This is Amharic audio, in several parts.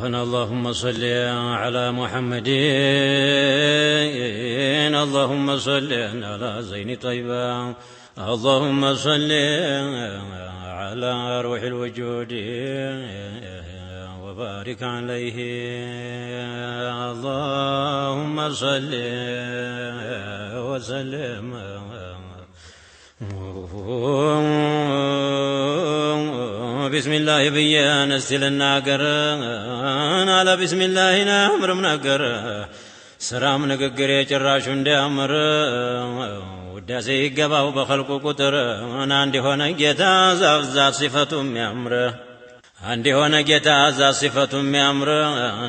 اللهم صل على محمد، اللهم صل على زين طيبة، اللهم صل على روح الوجود وبارك عليه، اللهم صل وسلم. ቢስሚላህ ብዬ እስቲ ልናገር፣ አለ ቢስሚላህ አምርም ነገር ስራም ንግግር የጭራሹ እንዲያምር ውዳሴ ይገባው በኸልቁ ቁጥር። አንድ የሆነ ጌታ ዛፍ ዛፍ ሲፈቱ የሚያምር፣ አንድ የሆነ ጌታ ዛፍ ሲፈቱ የሚያምር፣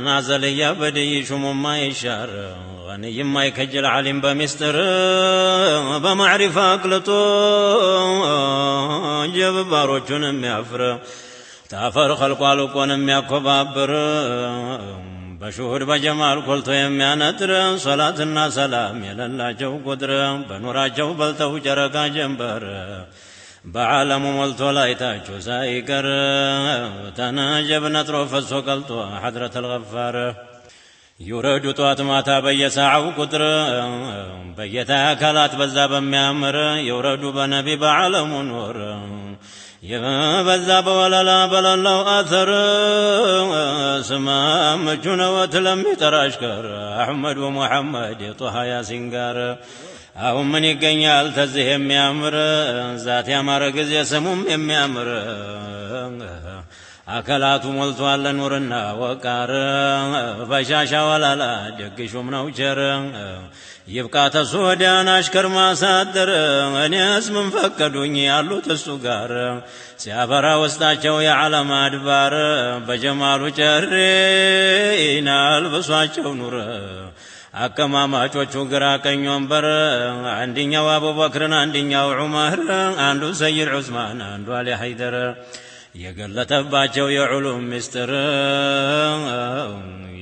ናዘልያ በድይ ሹሙ ማይሻር ገኒይ የማይከጅል ዓሊም በሚስጥር በማዕሪፋ አቅልጦ ጀብባሮቹን የሚያፍር ታፈር ኸልቆ አልቆን የሚያኮባብር በሹሁድ በጀማል ኮልቶ የሚያነጥር ሶላትና ሰላም የሌላቸው ቁጥር በኑራቸው በልተው ጨረቃ ጀንበር በዓለሙ ሞልቶ ላይታችሁ ሳይቀር ተነጀብ ነጥሮ ፈሶ ቀልጦ ሐድረት አልገፋር ይውረዱ ጧት ማታ በየሰዓው ቁጥር በጌታ አካላት በዛ በሚያምር ይውረዱ በነቢ በዓለሙ ኑር በዛ በወለላ በለላው አተር ስማ ምቹ ነወት ለሚጠራ አሽከር አሕመድ ወሙሐመድ የጦሃ ያሲን ጋር። አሁን ምን ይገኛል ተዚህ የሚያምር? ዛት ያማረ ጊዜ ስሙም የሚያምር አካላቱ ሞልቷል ኑርና ወቃር በሻሻ ወላላ ደግ ሹም ነው ቸር ይብቃ ተሱ ወዲያን አሽከር ማሳደር። እኔስ ምን ፈቀዱኝ ያሉት እሱ ጋር ሲያበራ ውስጣቸው የዓለም አድባር በጀማሉ ጨሬና አልብሷቸው ኑር አቀማማጮቹ ግራ ቀኝ ወንበር አንድኛው አቡበክርን አንድኛው ዑመር አንዱ ሰይድ ዑስማን አንዱ አሊ ሐይደር የገለጠባቸው የዑሉም ምስጢር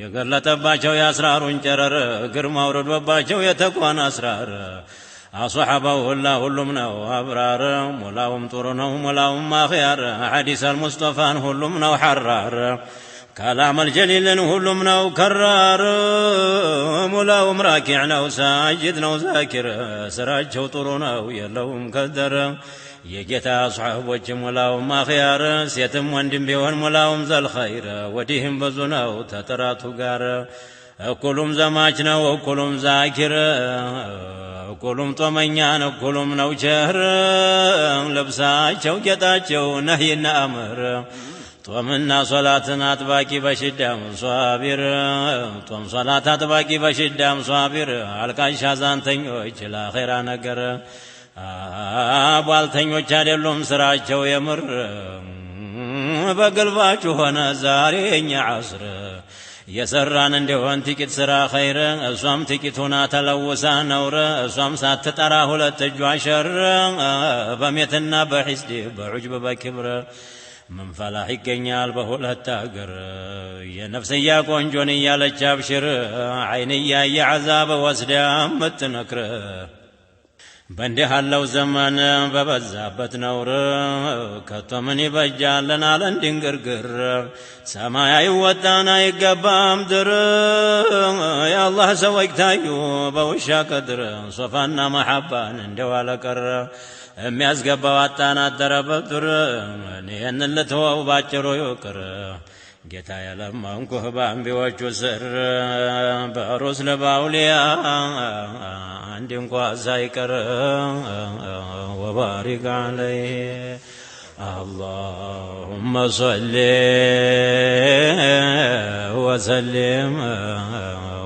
የገለጠባቸው የአስራሩን ጨረር ግርማ አውርዶባቸው የተቋን አስራር አصሓባው ሁላ ሁሉም ነው አብራር ሙላውም ጥሩ ነው ሙላውም አኽያር ሐዲስ አልሙስጠፋን ሁሉም ነው ሐራር ከላም አልጀሊልን ሁሉም ነው ከራር ሙላውም ራኪዕ ነው ሳጅድ ነው ዛኪር ስራቸው ጥሩ ነው የለውም ከደር የጌታ አስሓቦች ሙላውም አኽያር ሴትም ወንድም ቢሆን ሙላውም ዘልኸይር ወዲህም ብዙ ነው ተጥራቱ ጋር እኩሉም ዘማች ነው እኩሉም ዛኪር እኩሉም ጦመኛን እኩሉም ነው ቸር ልብሳቸው ጌጣቸው ነህይና አምር ጦምና ሶላትን አጥባቂ በሽዳም ሷቢር ጦም ሶላት አጥባቂ በሽዳም ሷቢር አልቃሽ አዛንተኞች ለአኼራ ነገር ቧልተኞች አይደሉም ስራቸው የምር በግልባችሁ ሆነ ዛሬ የኛ ዐስር የሰራን እንደሆን ጥቂት ስራ ኸይር እሷም ጥቂት ሆና ተለውሳ ነውር እሷም ሳትጠራ ሁለት እጇ ሸር በሜትና በሒስድ በዑጅብ በክብር ምን ፈላህ ይገኛል በሁለት አገር የነፍስያ ቆንጆን እያለች አብሽር አይን እያየ ዐዛብ ወስዳ ምትነክር በእንዲህ ያለው ዘመን በበዛበት ነውር ከቶ ምን ይበጃለን አለን ድንግርግር ሰማይ አይወጣን አይገባም ድር የአላህ ሰዎች ታዩ በውሻ ቀድር ሶፋና መሐባን እንደዋለ ቀረ የሚያስገባው አጣን አደረበት ዱር ይህንን ልትወው ባጭሩ ይቅር ጌታ የለመንኩህ በአንቢዎቹ ስር በሩስል በአውሊያ አንድ እንኳ ሳይቀር ወባሪክ ዐለይህ اللهم صل وسلم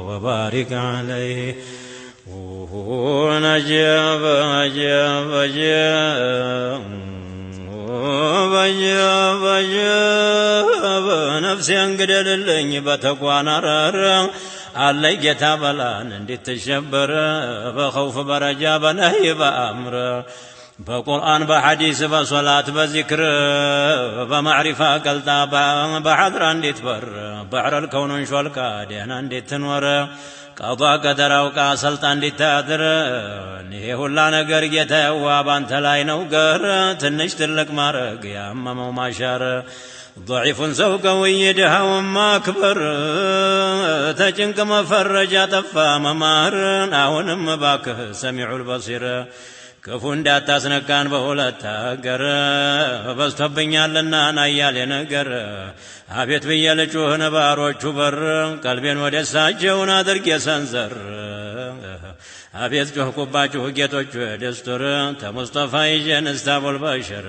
وبارك عليه. نجاب أجاب أجاب أجاب أجاب ነፍሴን ግደልልኝ በተቋን አረር አለይ ጌታ በላን እንድትሸበር በኸውፍ በረጃ በነህይ በአምር በቁርአን በሐዲስ በሶላት በዚክር በማዕሪፋ ቀልጣ በሐድራ እንድትበር ባሕረል ከውኑን ሾልካ ደህና እንድትኖር ቀዷ ቀደር አውቃ ሰልጣ እንድታድር ይሄ ሁላ ነገር ጌታዬዋ ባንተ ላይ ነው ገር ትንሽ ትልቅ ማረግ ያመመው ማሻር ضዒፉን ሰው ቀውይ ድሃውን ማክበር ተጭንቅ መፈረጃ ጠፋ መማርን። አሁንም እባክህ ሰሚዑል በሲር ክፉ እንዳታስነካን በሁለት አገር በዝቶብኛልና ናያሌ ነገር። አቤት ብዬ ልጩህ ነባሮቹ በር ቀልቤን ወደ እሳቸውን አድርጌ ሰንዘር። አቤት ጮህኩባችሁ ጌቶቹ ደስቱር ተሙስጠፋ ይዤን እስታቡል በሽር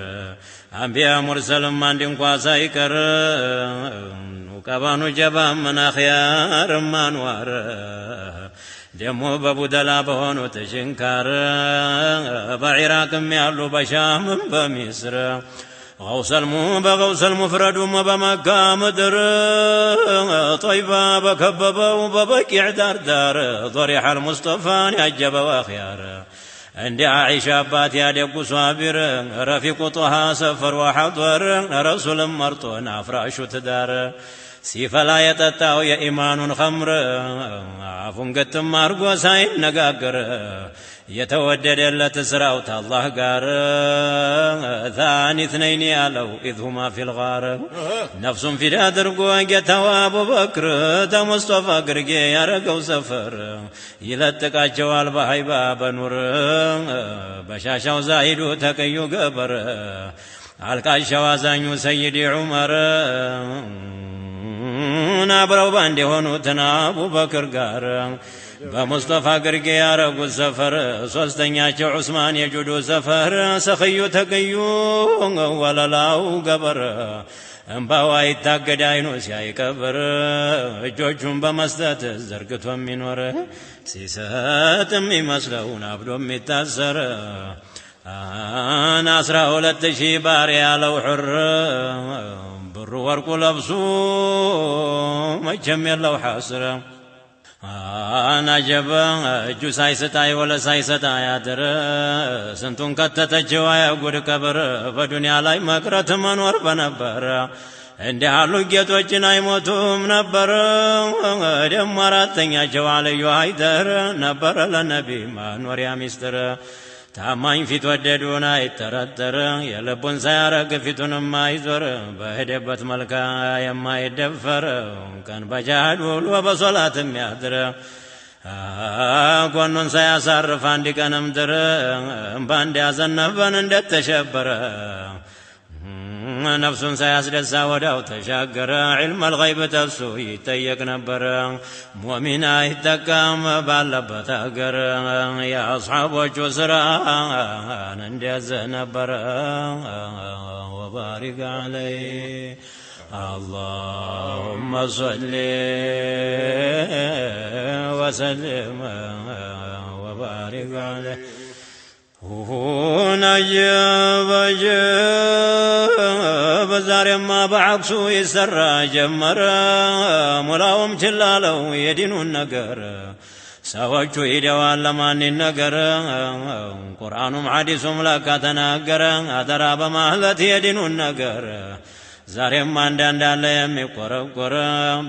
አንቢያ ሙርሰልም አንድ እንኳ ሳይቀር ቀባኑ ጀባ ምን አኽያር ማንዋር ደሞ በቡደላ በሆኑት ሽንካር በዒራቅም ያሉ በሻምም በሚስር غوص በገውሰል ሙፍረዱም በመካ ምድር ጠይባ በከበበው በበቂዕ ዳር ዳር ضሪሐ አልሙስጠፋን ያጀበው አኽያር እንደ ዓኢሻ አባት ያደጉ ሷቢር ረፊቁ ጦሃ ሰፈር ወሐضር ረሱልም መርጦን አፍራሹ ትዳር ሲፈላ የጠጣው የኢማኑን ኸምር አፉን ግጥም አርጎ ሳይነጋገር የተወደደለት ስራው ታላህ ጋር ثاني اثنين ያለው إذ هما في الغار ነፍሱን ፊዳ አድርጎ ጌታው አቡበክር ተሙስጠፋ ግርጌ ያረገው ሰፈር ይለጥቃቸዋል በሀይባ በኑር በሻሻው ዛሂዱ ተቀዩ ገበር አልቃሻው አዛኙ ሰይዲ ዑመር አብረው ባንድ የሆኑትን አቡበክር ጋር በሙስጠፋ ግርጌ ያረጉት ሰፈር ሶስተኛቸው ዑስማን የጁዱ ሰፈር ሰኽዩ ተቅዩ ወለላው ገበር እምባው አይታገድ አይኑ ሲያይቀብር እጆቹን በመስጠት ዘርግቶ የሚኖር ሲሰጥ የሚመስለውን አብዶ የሚታሰር 12,000 ባሪያ ያለው ሑር ብሩ ወርቁ ለብሱ መቼም የለው ሐስር አናጀበ እጁ ሳይሰጥ አይወለ ሳይሰጥ አያድር ስንቱን ከተተችው አያጉድ ቀብር በዱንያ ላይ መቅረት መኖር በነበረ እንዲህ አሉ ጌቶችን አይሞቱም ነበር። ደሞ አራተኛቸው አልዩ አይደር ነበረ ለነቢ መኖሪያ ሚስጥር ታማኝ ፊት ወደዱን አይጠረጠር የልቡን ሳያረግ ፊቱንም አይዞር በሄደበት መልካ የማይደፈር ቀን በጃሃድ ውሎ በሶላት የሚያድር ጎኑን ሳያሳርፍ አንድ ቀንም ድር እምባ እንዲያዘነበን እንደተሸበረ ነፍሱን ሳያስደሳ ወዳው ተሻገረ። ዒልም አልገይብ ተሱ ይጠየቅ ነበረ ሙእሚን አይጠቀም ባለበት አገር የአስሓቦቹ ስራን እንደዚህ ነበረ። ወባሪክ ዐለይህ اللهم صل وسلم وبارك عليه አጀብ አጀብ ዛሬማ በዐክሱ ይሰራ ጀመረ ሙላውም ችላለው የዲኑን ነገር ሰዎቹ ሂደዋል ለማን ነገር ቁርአኑም ሐዲሱም ለካ ተናገረ አደራ በማለት የዲኑን ነገር ዛሬም አንዳንድ አለ የሚቆረቆረ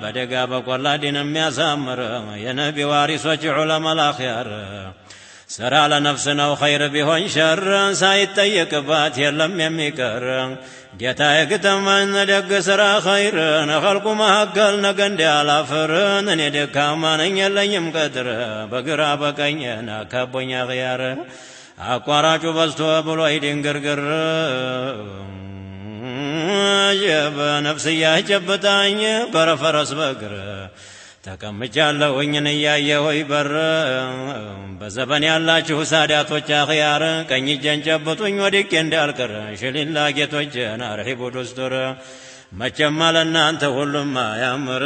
በደጋ በቆላ ዲን የሚያሳምር የነቢ ዋሪሶች ዑለማ አልአኽያር ስራ ለነፍስ ነው ኸይር ቢሆን ሸር ሳይጠየቅባት የለም የሚቀር ጌታ የግጠመን ደግ ስራ ኸይርን ኸልቁ መካከል ነገ እንዲያላፍርን እኔ ደካማ ነኝ የለኝም ቀድር በግራ በቀኝ አካቦኛ ኽያር አቋራጩ በዝቶ ብሎ ይድንግርግር ነፍስያ ጨብጣኝ በረፈረስ በእግር ተቀምጫለሁኝን እያየሆይ በር በዘበን ያላችሁ ሳዳቶች አኽያር ቀኝ እጄን ጨብጡኝ ወድቄ እንዳልቀር ሽሊላ ጌቶችን አርሒቡ ዱስቱር መቼም አለእናንተ ሁሉም አያምር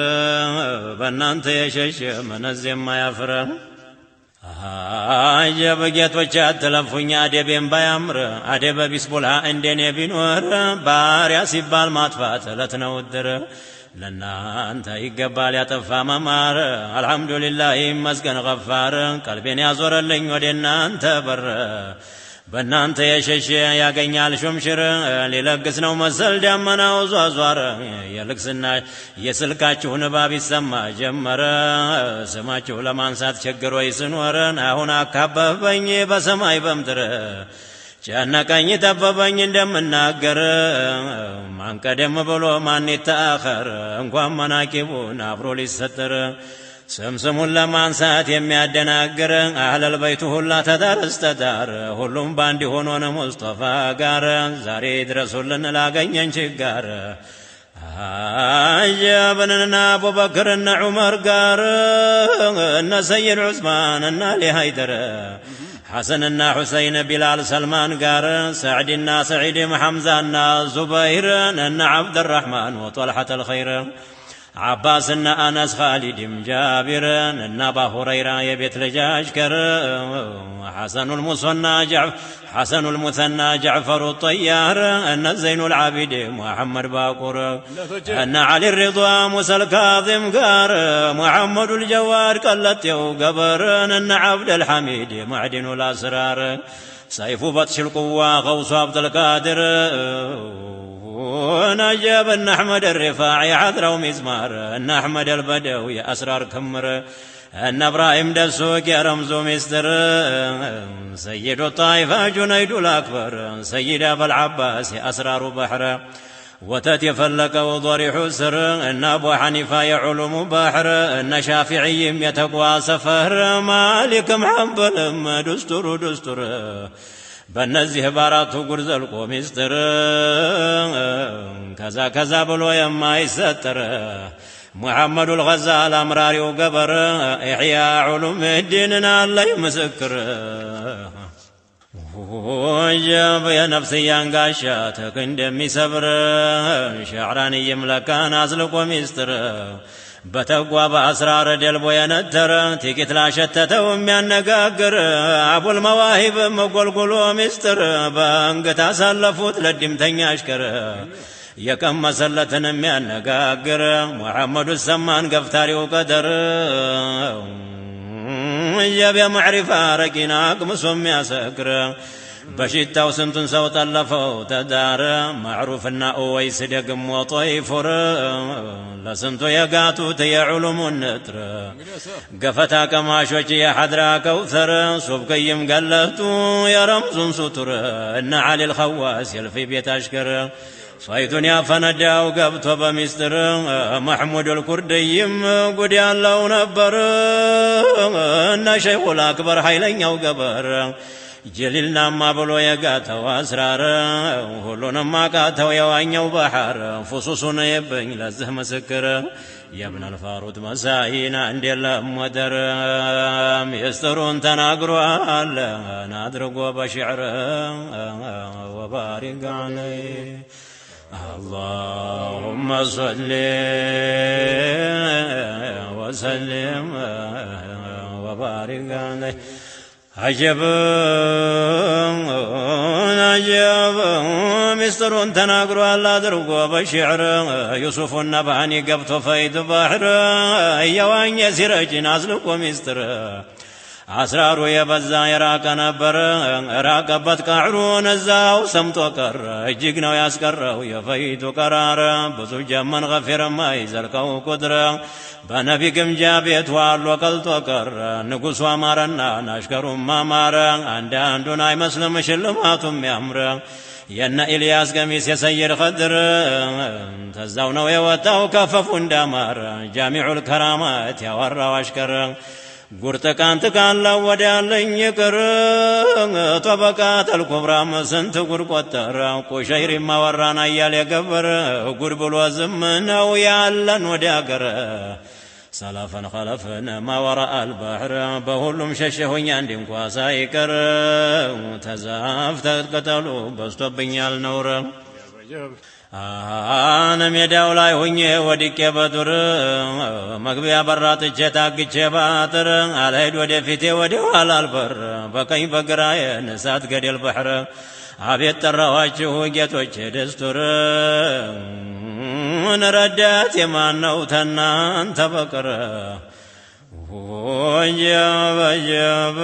በእናንተ የሸሸ መነዝ የማያፍር አጀብ ጌቶች አትለፉኝ አደቤን ባያምር አደበ ቢስ ቡልሃ እንደኔ ቢኖር ባሪያ ሲባል ማጥፋት ዕለት ነው እድር ለእናንተ ይገባል ያጠፋ መማር አልሐምዱሊላህ ይመስገን ገፋር ቀልቤን ያዞረልኝ ወደ እናንተ በር በእናንተ የሸሸ ያገኛል ሹምሽር ሊለግስ ነው መሰል ደመናው ዟዟር የልግስና የስልካችሁ ንባብ ይሰማ ጀመረ ስማችሁ ለማንሳት ቸግሮኝ ስኖር አሁን አካበበኝ በሰማይ በምድር ጨነቀኝ ጠበበኝ እንደምናገር ማን ቀደም ብሎ ማን ይተአኸር እንኳን መናቂቡን አብሮ ሊሰጥር ስምስሙን ለማንሳት የሚያደናግር አህለል በይቱ ሁላ ተዳር እስተዳር ሁሉም ባንድ ሆኖን ሙስጠፋ ጋር ዛሬ ድረሱልን ላገኘን ችጋር አጀብንና አቡበክርና ዑመር ጋር እነ ሰይድ ዑስማን እና አሊ ሃይደር ሐሰንና ሁሰይን ቢላል ሰልማን ጋር ሰዕድና ሰዒድም ሐምዛና ዙበይር እነ ዓብድራሕማን ወጦልሐት አልኸይር ዓባስና አነስ ኻሊድም ጃቢርን እና አባ ሁረይራ የቤት ልጅ አሽከር ሐሰኑ ልሙሰና ጃዕፈሩ ጠያር እነ ዘይኑ ልዓቢድ ሙሐመድ ባቁር እነ ዓሊ ሪዷ ሙሳ ልካዚም ጋር ሙሐመዱ ልጀዋድ ቀለጤው ገበርን እነ ዓብደልሐሚድ ማዕድኑ ልአስራር ሰይፉ በጥሽ ልቁዋ ገውሱ አብደልቃድር نجاب ان احمد الرفاعي عذرا ومزمار ان احمد البدوي اسرار كمر ان ابراهيم دسوق يا رمز مستر سيد الطائفه جنيد الاكبر سيد ابا العباس اسرار بحر ወተት የፈለቀው ضሪሑ ስር እነ አቡ ሐኒፋ የዑሉሙ ባህር እነ ሻፊዕይም የተቋ ሰፈር ማሊክም ሐንበልም ዱስቱሩ ዱስቱር በእነዚህ በአራቱ ጉር ዘልቆ ሚስጥር ከዛ ከዛ ብሎ የማይሰጥር ሙሐመዱ ልገዛል አምራሪው ገበር ኢሕያ ዑሉም ዲንን አለይ ምስክር ወጀብ የነፍስያን ጋሻ ትክ እንደሚሰብር ሸዕራንይም ለካን አዝልቆ ሚስጥር በተጓ በአስራር ደልቦ የነተረ ጥቂት ላሸተተው የሚያነጋግር አቡል መዋሂብም ጎልጎሎ ሚስጥር በእንግታ አሳለፉት ለዲምተኛ አሽከር የቀመሰለትን የሚያነጋግር ሙሐመዱ ሰማን ገፍታሪው ቀደር የብ የማዕሪፋ ረቂና አቅምሶ የሚያሰክር በሽታው ስንቱን ሰው ጠለፈው ተዳረ ማዕሩፍና ኦወይስ ደግሞ ጦይፉር ለስንቱ የጋቱት የዑሉሙን ንጥር ገፈታ ቀማሾች የሐድራ ከውተር ሱብቅይም ገለጡ የረምዙን ሱቱር እነ ዓሊ ልኸዋስ የልፊ ቤት አሽከር ሰይቱን ያፈነዳው ገብቶ በሚስጥር መሕሙድ ልኩርድይም ጉድ ያለው ነበር እነ ሸይኹል አክበር ኃይለኛው ገበር ጀሊልናማ ብሎ የጋተው አስራር ሁሉንም አቃተው የዋኘው ባህር ፉሱሱን የብኝ ለዚህ ምስክር የብነል ፋሩድ መሳይና እንዴለም ወደር ሚስጥሩን ተናግሯል አድርጎ በሽዕር ወባሪክ አለይ اللهم صل وسلم وبارك عليه عجب عجب ሚስጥሩን ተናግሯል አድርጎ በሽዕር ዩሱፍ ነባኒ ገብቶ ፈይድ ባህር እየዋኘ ሲረጭን አዝልቆ ሚስጥር አስራሩ የበዛ የራቀ ነበር ራቀበት ቃዕሩን እዛው ሰምጦ ቀረ እጅግ ነው ያስቀረው የፈይቱ ቀራር ብዙ ጀመን ገፊር የማይዘልቀው ቁጥር በነቢ ግምጃ ቤት ዋሎ ቀልጦ ቀረ ንጉሡ አማረና ናሽከሩም አማረ አንዳንዱን አይመስልም ሽልማቱም ያምረ የነ ኢልያስ ገሚስ የሰይድ ኸድር ተዛው ነው የወጣው ከፈፉ እንዳማረ ጃሚዑል ከራማት ያወራው አሽከር ጉርጥ ቃን ጥቃላው ወዲያለኝ ይቅር ጠበቃት አልኩብራም ስንት ጉድ ቆጠረ ቁሸይሪም አወራን አያል የገበር ጉድ ብሎ ዝም ነው ያለን ወዲያ ገር ሰለፈን ኸለፍን ማወራ አልባሕር በሁሉም ሸሸሁኝ አንድ እንኳ ሳይቀር ተዛፍ ተቅጠሉ በዝቶብኛል ነውር አነ ሜዳው ላይ ሁኜ ወድቄ በዱር መግቢያ በራጥቼ ታግቼ ባጥር አልሄድ ወደፊቴ ወደ ኋላ አልበር በቀኝ በግራዬ እሳት ገደል ባሕር አቤት ጠራኋችሁ ጌቶቼ ደስቱር ረዳት የማን ነው ተናንተ በቀር ወጀብ ወጀብ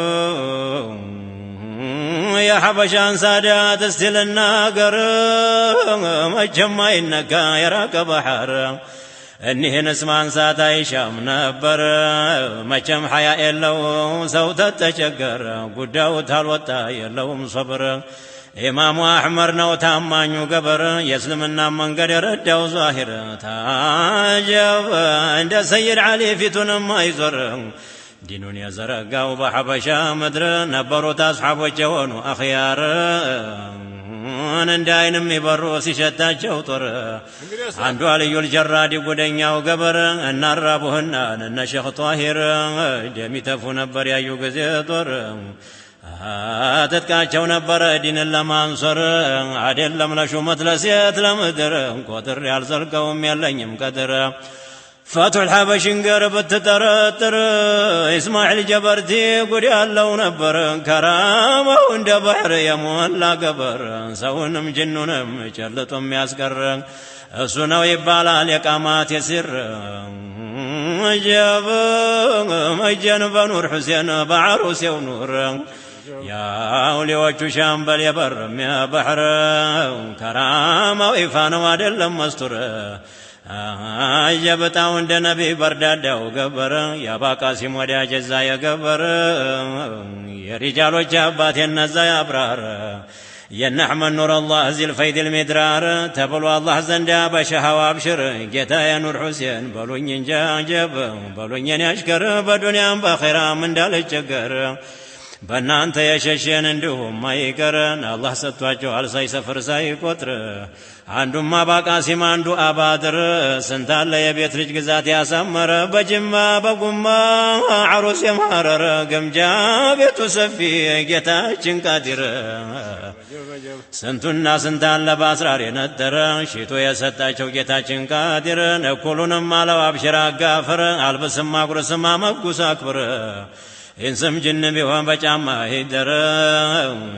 የሐበሻን ሳዳት እስቲ ልናገር መቼም አይነካ የራቀ ባህር እኒህንስ ማንሳት አይሻም ነበር መቼም ሐያ የለው ሰው ተተቸገረ ጉዳዩ ታልወጣ የለውም ሶብር ኢማሙ አሕመድ ነው ታማኙ ገበር፣ የእስልምና መንገድ የረዳው ዛሂር። ታጀብ እንደ ሰይድ ዓሊ ፊቱንም አይዞር፣ ዲኑን የዘረጋው በሐበሻ ምድር። ነበሩት አስሓቦች የሆኑ አኽያር፣ እንደ አይን የሚበሩ ሲሸታቸው ጦር። አንዱ አልዩል ጀራዲ ጉደኛው ገበር፣ እናራቡህና እነ ሼኽ ጧሂር ደሚተፉ ነበር ያዩ ጊዜ ጦር። ትጥቃቸው ነበረ ዲንን ለማንሰር፣ አይደለም ለሹመት ለሴት ለምድር። ቆጥር ያልዘልቀውም የለኝም ቀድር። ፈትሑል ሐበሽን ገር ብትጠረጥር፣ ኢስማዒል ጀበርቲ ጉድ ያለው ነበር። ከራማው እንደ ባሕር የሞላ ገበር፣ ሰውንም ጅኑንም ጨልጦ የሚያስቀር እሱ ነው ይባላል የቃማት የሲር። ጀብ መጀን በኑር ሁሴን በዓሩሴው ኑር፣ የአውሊዎቹ ሻምበል የበርም የባሕር። ከራማው ይፋ ነው አይደለም መስቱር። አጀብጣው እንደ ነቢ በርዳዳው ገበር፣ የአባቃሲም ወዳጅ እዛ የገበር፣ የሪጃሎች አባት የነዛ ያብራር፣ የነ አሕመድ ኑር አላህ ዚል ፈይድ ልሚድራር ተብሎ አላህ ዘንዳ በሸሃው አብሽር። ጌታ የኑር ሁሴን በሉኝ እንጃ ጀብ በሉኝ የኔ አሽከር፣ በዱንያም በኼራም እንዳልቸገር። በእናንተ የሸሸን እንዲሁም አይቀርን አላህ ሰጥቷቸዋል ሳይሰፍር ሳይቆጥር። አንዱማ ባቃሲም አንዱ አባድር፣ ስንታለ የቤት ልጅ ግዛት ያሳመረ፣ በጅማ በጉማ ዓሩስ የማረረ፣ ግምጃ ቤቱ ሰፊ ጌታችን ቃዲር። ስንቱና ስንታለ በአስራር የነጠረ፣ ሽቶ የሰጣቸው ጌታችን ቃዲር። እኩሉንም አለው አብሽር አጋፍር፣ አልብስም አጉርስም አመጉስ አክብር። ኢንስም ጅን ቢሆን በጫማ ሂደር፣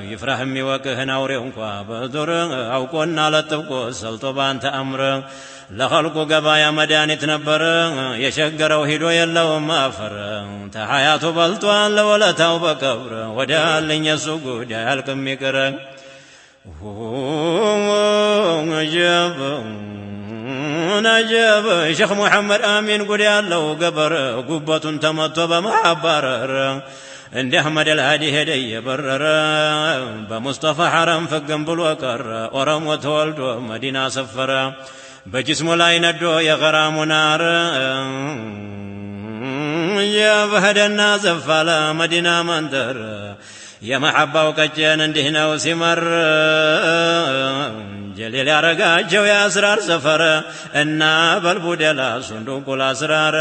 ይፍራህ የሚወቅህን አውሬው እንኳ በዱር። አውቆና ለጥብቆ ሰልጦ ባንተ አምር፣ ለኸልቁ ገባያ መድኃኒት ነበር። የሸገረው ሂዶ የለውም አፈር፣ ተሐያቱ በልጧል ለወለታው በቀብር። ወዳልኝ የሱ ጉዳይ አያልቅም ይቅር። ጀብ ነጀብ ሼኽ ሙሐመድ አሚን ጉድ ያለው ገበር፣ ጉበቱን ተመቶ በማባረር እንደ አሕመድ አልሃዲ ሄደ እየበረረ፣ በሙስጠፋ ሐረም ፍግም ብሎ ቀረ። ኦሮሞ ተወልዶ መዲና ሰፈረ፣ በጅስሙ ላይ ነዶ የገራሙ ናር። የበህደና ዘፋለ መዲና መንደር፣ የመሐባው ቀጭን እንዲህ ነው ሲመር። ጀሊል ያረጋቸው የአስራር ሰፈር እና በልቡደላ ሱንዱቁል አስራር፣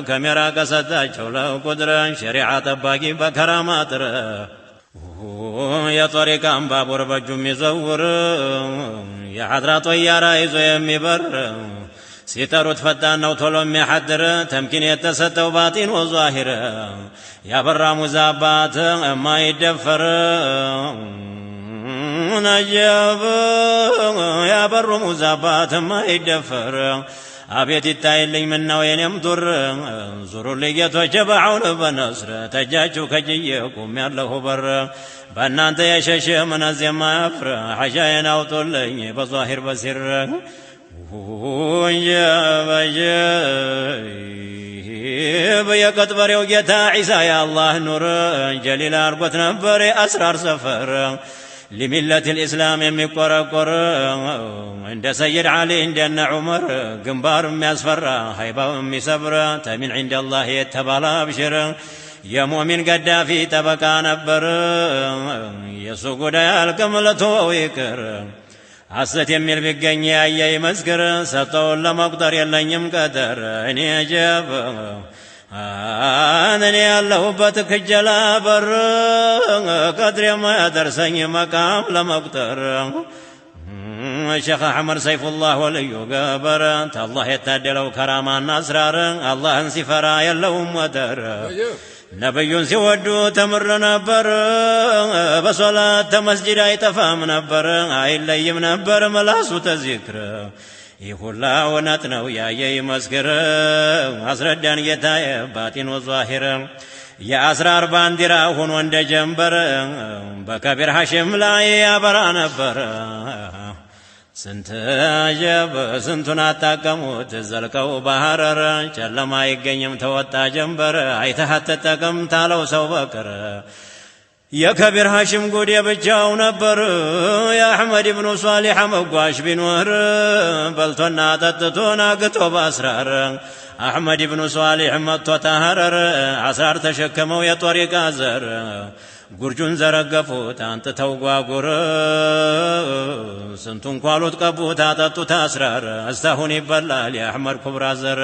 ከሜራ ከሰጣቸው ለቁድር ሸሪዓ ጠባቂ በከራማ ጥር፣ የጦሪቃን ባቡር በእጁ የሚዘውር፣ የሐድራ ጦያራ ይዞ የሚበር፣ ሲጠሩት ፈጣን ነው ቶሎ የሚያሐድር፣ ተምኪን የተሰጠው ባጢን ወዛሂር፣ ያበራ ሙዛ አባት የማይደፈር። ነጀብ ያበሩ ሙዛ አባት የማይደፈር። አቤት ይታይልኝ ምነው የኔም ዱር፣ ዙሩልኝ ጌቶቼ በዐውን በነስር። ተጃችሁ ከጅዬ ቁም ያለሁ በር፣ በእናንተ የሸሸ ምነዝ የማያፍር። ሐጃዬን አውጡልኝ በዛሂር በሲር። የቀጥበሬው ጌታ ዒሳ የአላህ ኑር፣ ጀሊል አርጎት ነበር የአስራር ሰፈር። لملة الإسلام የሚቆረቆር እንደ ሰይድ ዓሊ እንደነ ዑመር፣ ግንባር የሚያስፈራ ሀይባው የሚሰብር፣ ተሚን ዒንደ አላህ የተባለ አብሽር። የሙእሚን ገዳፊ ጠበቃ ነበር። የእሱ ጉዳይ አልቅም ለተወው ይቅር። ሐሰት የሚል ቢገኝ ያየ ይመስክር። ሰጠውን ለመቁጠር የለኝም ቀጠር። እኔ ጀብ እኔ ያለሁበት ክጀላ በር፣ ቀድር የማያደርሰኝ መቃም ለመቁጠር። ሼኽ አሕመድ ሰይፉላህ ወልዩ ገበር፣ ተአላህ የታደለው ከራማና አስራር፣ አላህን ሲፈራ የለውም ወደር። ነቢዩን ሲወዱ ተምር ነበር፣ በሶላት ተመስጂድ አይጠፋም ነበር፣ አይለይም ነበር መላሱ ተዚክር። ይህ ሁላ እውነት ነው ያየ ይመስክር። አስረዳን ጌታዬ ባጢን ወዛሂር። የአስራር ባንዲራ ሆኖ እንደ ጀንበር በከቢር ሐሽም ላይ ያበራ ነበር። ስንት ጀብ ስንቱን አጣቀሙት ዘልቀው በሐረር፣ ጨለማ አይገኝም ተወጣ ጀንበር። አይተህ አትጠቅም ታለው ሰው በቅር። የከቢር ሐሽም ጉድ የብቻው ነበር። የአሕመድ ብኑ ሷሊሕ መጓሽ ቢኖር በልቶና ጠጥቶ ናግቶ በአስራር አሕመድ ብኑ ሷሊሕ መጥቶ ተሐረር አስራር ተሸክመው የጦሪቃ ዘር ጉርጁን ዘረገፉት አንጥተው ጓጉር ስንቱን ኳሉት ቀቡት አጠጡት አስራር እስታሁን ይበላል የአሕመድ ኩብራ ዘር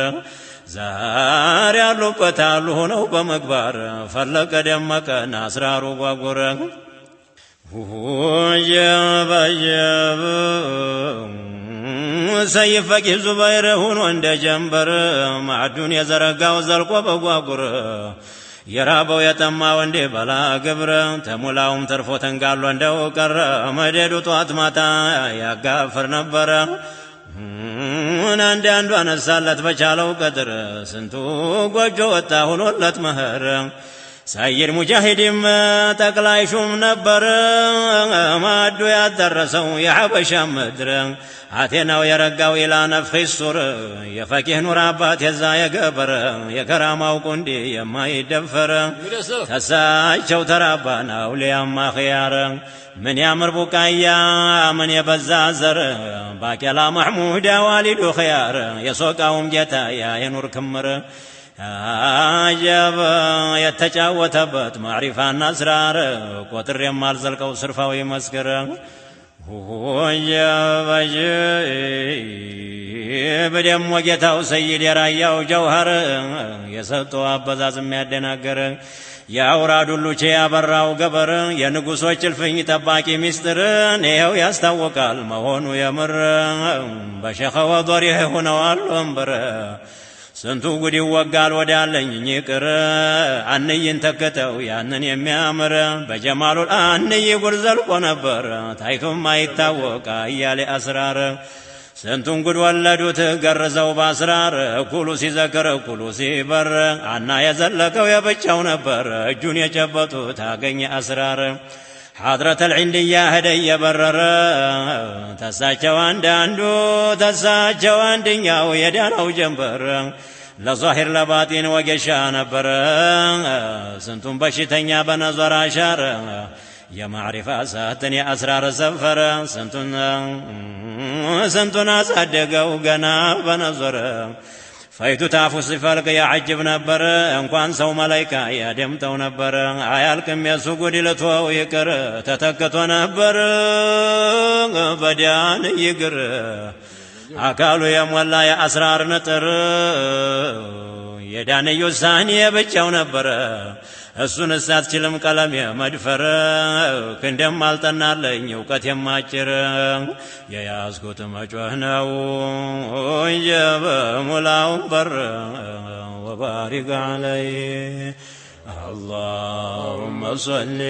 ዛሬ ያሉበት አሉ ሆነው በምግባር ፈለቀ ደመቀን አስራሩ ጓጉር የበየብ ሰይፍ ፈቂህ ዙበይር ሆኖ እንደ ጀንበር ማዕዱን የዘረጋው ዘልቆ በጓጉር የራበው የጠማው እንዲህ በላ ግብር ተሙላውም ተርፎ ተንጋሎ እንደው ቀረ መደዱ ጧት ማታ ያጋፍር ነበረ። አንድ አንዱ አነሳለት በቻለው ቀድር ስንቱ ጎጆ ወጣ ሆኖለት መኸር። ሰይድ ሙጃሂድም ጠቅላይ ሹም ነበር ማዕዱ ያደረሰው የሐበሻ ምድር አቴናው የረጋው ኢላ ነፍኺ ሱር የፈቂህ ኑር አባት የዛ የገበር የከራማው ቁንዲ የማይደፈር ተሳቸው ተራባን አውሊያማ ኽያር ምን ያምር ቡቃያ ምን የበዛ ዘር ባቄላ መሕሙዳ ዋሊዱ ኽያር የሶቃውም ጌታ ያ የኑር ክምር አጀብ የተጫወተበት ማዕሪፋና አስራር ቆጥር የማልዘልቀው ስርፋው ይመስክር። በደሞ ጌታው ሰይድ የራያው ጀውሃር የሰጠው አበዛዝ የሚያደናገር የአውራዱ ሉቼ ያበራው ገበር የንጉሶች እልፍኝ ጠባቂ ሚስጥርን ይኸው ያስታውቃል መሆኑ የምር በሸኸወ ዶሪህ ሆነዋል ወንበር ስንቱ ጉድ ይወጋል ወዳለኝ ይቅር አንይን ተክተው ያንን የሚያምር በጀማሉል አንይ ጉድ ዘልቆ ነበር ታይቶም አይታወቅ አያሌ አስራር ስንቱን ጉድ ወለዱት ገርዘው ባስራር እኩሉ ሲዘክር እኩሉ ሲበር አና የዘለቀው የብቻው ነበር እጁን የጨበጡት አገኘ አስራር ሐድረተ ልዕንድያ ሄደ እየበረረ ተሳቸው አንዳንዱ ተሳቸው አንድኛው የዳናው ጀንበር ለዛሂር ለባጢን ወጌሻ ነበረ ስንቱን በሽተኛ በነዞር አሻረ የማዕሪፋ እሳትን የአስራር ሰፈረ ስንቱን አሳደገው ገና በነዞር ፈይቱ ታፉ ሲፈልቅ ያዐጅብ ነበር እንኳን ሰው መላይካ ያደምጠው ነበር አያልቅም የሱ ጉድ ልትወው ይቅር ተተክቶ ነበር በዲያን ይግር አካሉ የሞላ የአስራር ንጥር የዳንዩ ሳህን የብቻው ነበረ እሱን አትችልም ቀለም የመድፈር ክንደም አልጠናለኝ እውቀት የማጭር የያዝኩት መጮህ ነው የበሙላው በር ወባሪክ አለይ اللهم صل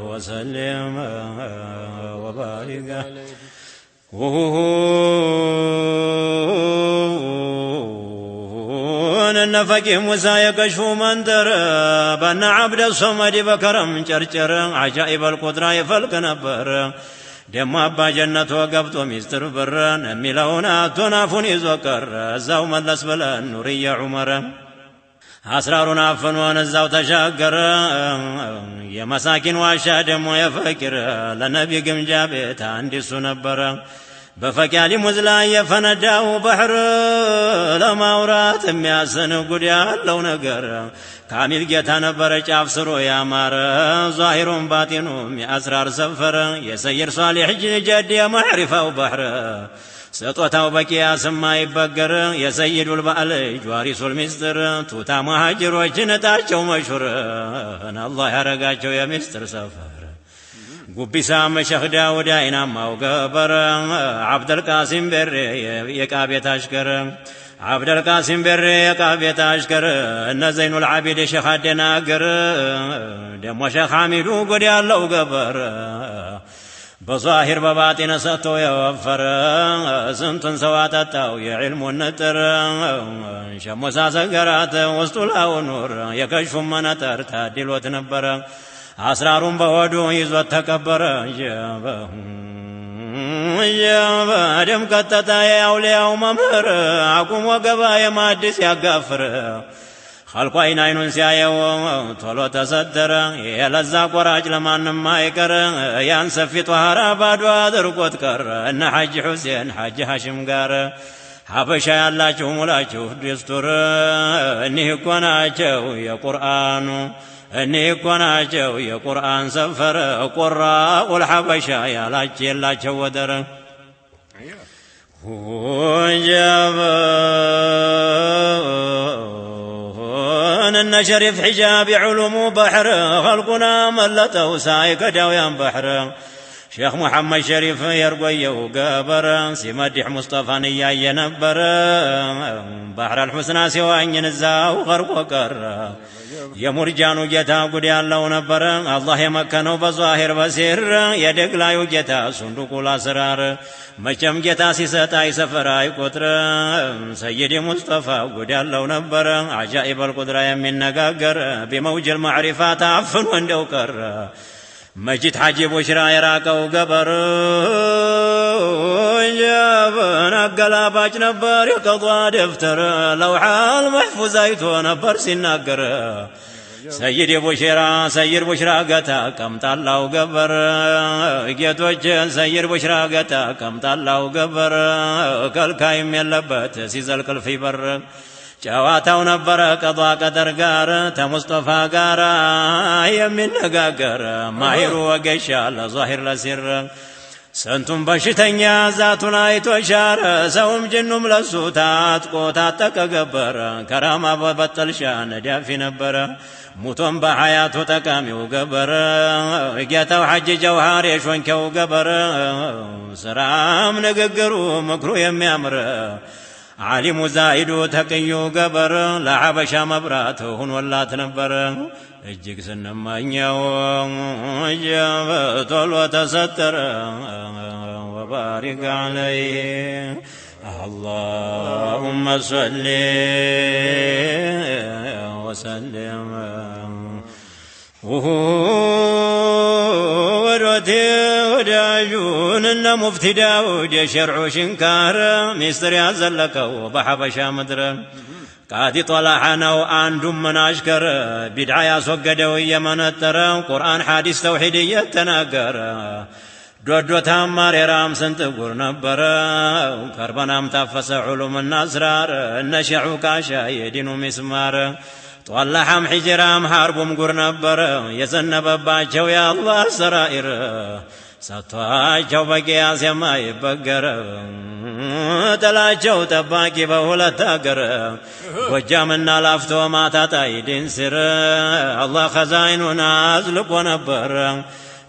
وسلم وبارك እነ ፈቂህ ሙሳ የከሽፉ መንደር በነ ዓብደ ሶመድ በከረም ጨርጨር አጃኢበል ቁድራ ይፈልቅ ነበር። ደሞ አባ ጀነቶ ገብቶ ሚስጥር ብረን የሚለውን አቶን አፉን ይዞ ቀረ። እዛው መለስ ብለን ኑርየ ዑመር አስራሩን አፍኖን እዛው ተሻገረ። የመሳኪን ዋሻ ደሞ የፈቂር ለነቢ ግምጃ ቤት አንድ እሱ ነበረ። በፈቂያሊ ሙዝ ላይ የፈነዳው ባህር ለማውራት የሚያስን ጉድ ያለው ነገር ካሚል ጌታ ነበረ ጫፍ ስሮ ያማረ ዛሂሩም ባጢኑም የአስራር ሰፈረ የሰይር ሷሊሕ ጀድ የማዕሪፋው ባህር ስጦታው በቂያስ የማይበገር የሰይዱል በዓል ዋሪሱል ሚስጥር ቱታ መሃጅሮችን እጣቸው መሹር አላህ ያረጋቸው የሚስጥር ሰፈር ጉቢሳ መሸኽ ዳውድ አይናማው ገበር ዓብደልቃሲም ቤሬ የዕቃ ቤት አሽከር ዓብደልቃሲም ቤሬ የዕቃ ቤት አሽከር እነ ዘይኑል ዓቢድ ሸኽ አደናግር ደሞ ሸኽ ሐሚዱ ጉድ ያለው ገበር በዛሂር በባጢን ሰጥቶ የወፈረ ስንቱን ሰው አጠጣው የዕልሙን ንጥር ሸሞሳ ሰገራት ውስጡ ላው ኑር የከሽፉን መነጠር ታድሎት ነበረ አስራሩን በሆዱ ይዞት ተቀበረ። ደም ቀጠጣ የአውሊያው መምህር አቁሞ ገባ የማድስ ያጋፍር ኸልቁ አይን አይኑን ሲያየው ቶሎ ተሰተረ። የለዛ ቆራጭ ለማንም አይቀር፣ ያን ሰፊ ጧሃራ ባዶ አድርጎት ቀረ። እነ ሐጂ ሁሴን ሐጂ ሐሽም ጋር ሀበሻ ያላችሁ ሙላችሁ ድስቱር፣ እኒህ እኮ ናቸው የቁርአኑ፣ እኒህ እኮ ናቸው የቁርአን ሰፈር። ቁራኡል ሐበሻ ያላች የላቸው ወደር። ጀበን እነ ሸሪፍ ሒጃብ የዑሉሙ ባሕር፣ ኸልቁና መለጠው ሳይከዳው ያን ባሕር። ሼኽ ሙሐመድ ሸሪፍ የርጎየው ገበር ሲመዲሕ ሙስጠፋን እያየ ነበር። ባሕር አልሑስና ሲዋኝን እዛው ገርቆ ቀረ። የሙርጃኑ ጌታ ጉድ ያለው ነበረ። አላህ የመከነው በዛሂር በሲር፣ የደግላዩ ጌታ ሱንዱቁ ላስራር። መቼም ጌታ ሲሰጥ አይሰፈር አይቆጥር። ሰይድ ሙስጠፋ ጉድ ያለው ነበረ። አጃኢብ አልቁድራ የሚነጋገር ቢመውጅል ማዕሪፋ ታፍኖ እንደው ቀረ። መጂድ ሐጂ ቡሽራ የራቀው ገበር ጀበን አገላባጭ ነበር የቀዷ ደብተር፣ ለውሓል መሕፉዝ አይቶ ነበር ሲናገር። ሰይድ ቡሽራ፣ ሰይድ ቡሽራ ገታ ቀምጣላው ገበር፣ ጌቶችን ሰይድ ቡሽራ ገታ ቀምጣላው ገበር፣ ከልካይም የለበት ሲዘልቅ እልፍ በር። ጨዋታው ነበረ ቀዷ ቀደር ጋር ተሙስጠፋ ጋር የሚነጋገር፣ ማሂሩ ወገሻ ለዛሂር ለሲር። ስንቱን በሽተኛ ዛቱን አይቶ ሻረ፣ ሰውም ጅኑም ለሱ ታጥቆ ታጠቀ ገበረ። ከራማ በበጠልሻ ነዳፊ ነበረ፣ ሙቶም በሐያቱ ጠቃሚው ገበረ። ጌታው ሐጂ ጀውሃር የሾንኬው ገበረ፣ ስራም ንግግሩ ምክሩ የሚያምር፣ ዓሊሙ ዛኢዱ ተቅዩ ገበር ለሐበሻ መብራት ሁኖላት ነበረ። እጅግ ስንመኘው ቶሎ ተሰተረ። ወባሪክ ዓለይህ አላሁመ ሰሊ ወሰልም። ወዶቴ ወዳጁን እነ ሙፍቲ ዳውድ የሸርዑ ሽንካር፣ ሚስጥር ያዘለቀው በሐበሻ ምድር። ቃዲ ጦላሐ ነው አንዱም ምን አሽከር፣ ቢድዓ ያስወገደው እየመነጠረ፣ ቁርአን ሐዲስ ተውሒድ እየተናገረ። ዶዶ ታማሬራም ስንት ጉር ነበረ። ከርበናም ታፈሰ ዑሉምና አስራር፣ እነ ሸዑ ካሻ የዲኑ ሚስማር። ጦላሐም ሒጅራም ሐርቡም ጉር ነበረ። የዘነበባቸው የአላህ ሰራኢር ሰጥቷቸው በቅያስ የማይበገር፣ ጥላቸው ጠባቂ በሁለት አገር ጎጃምና ላፍቶ ማታጣይ ድንስር። አላህ ኸዛይኑን አዝልቆ ነበር፣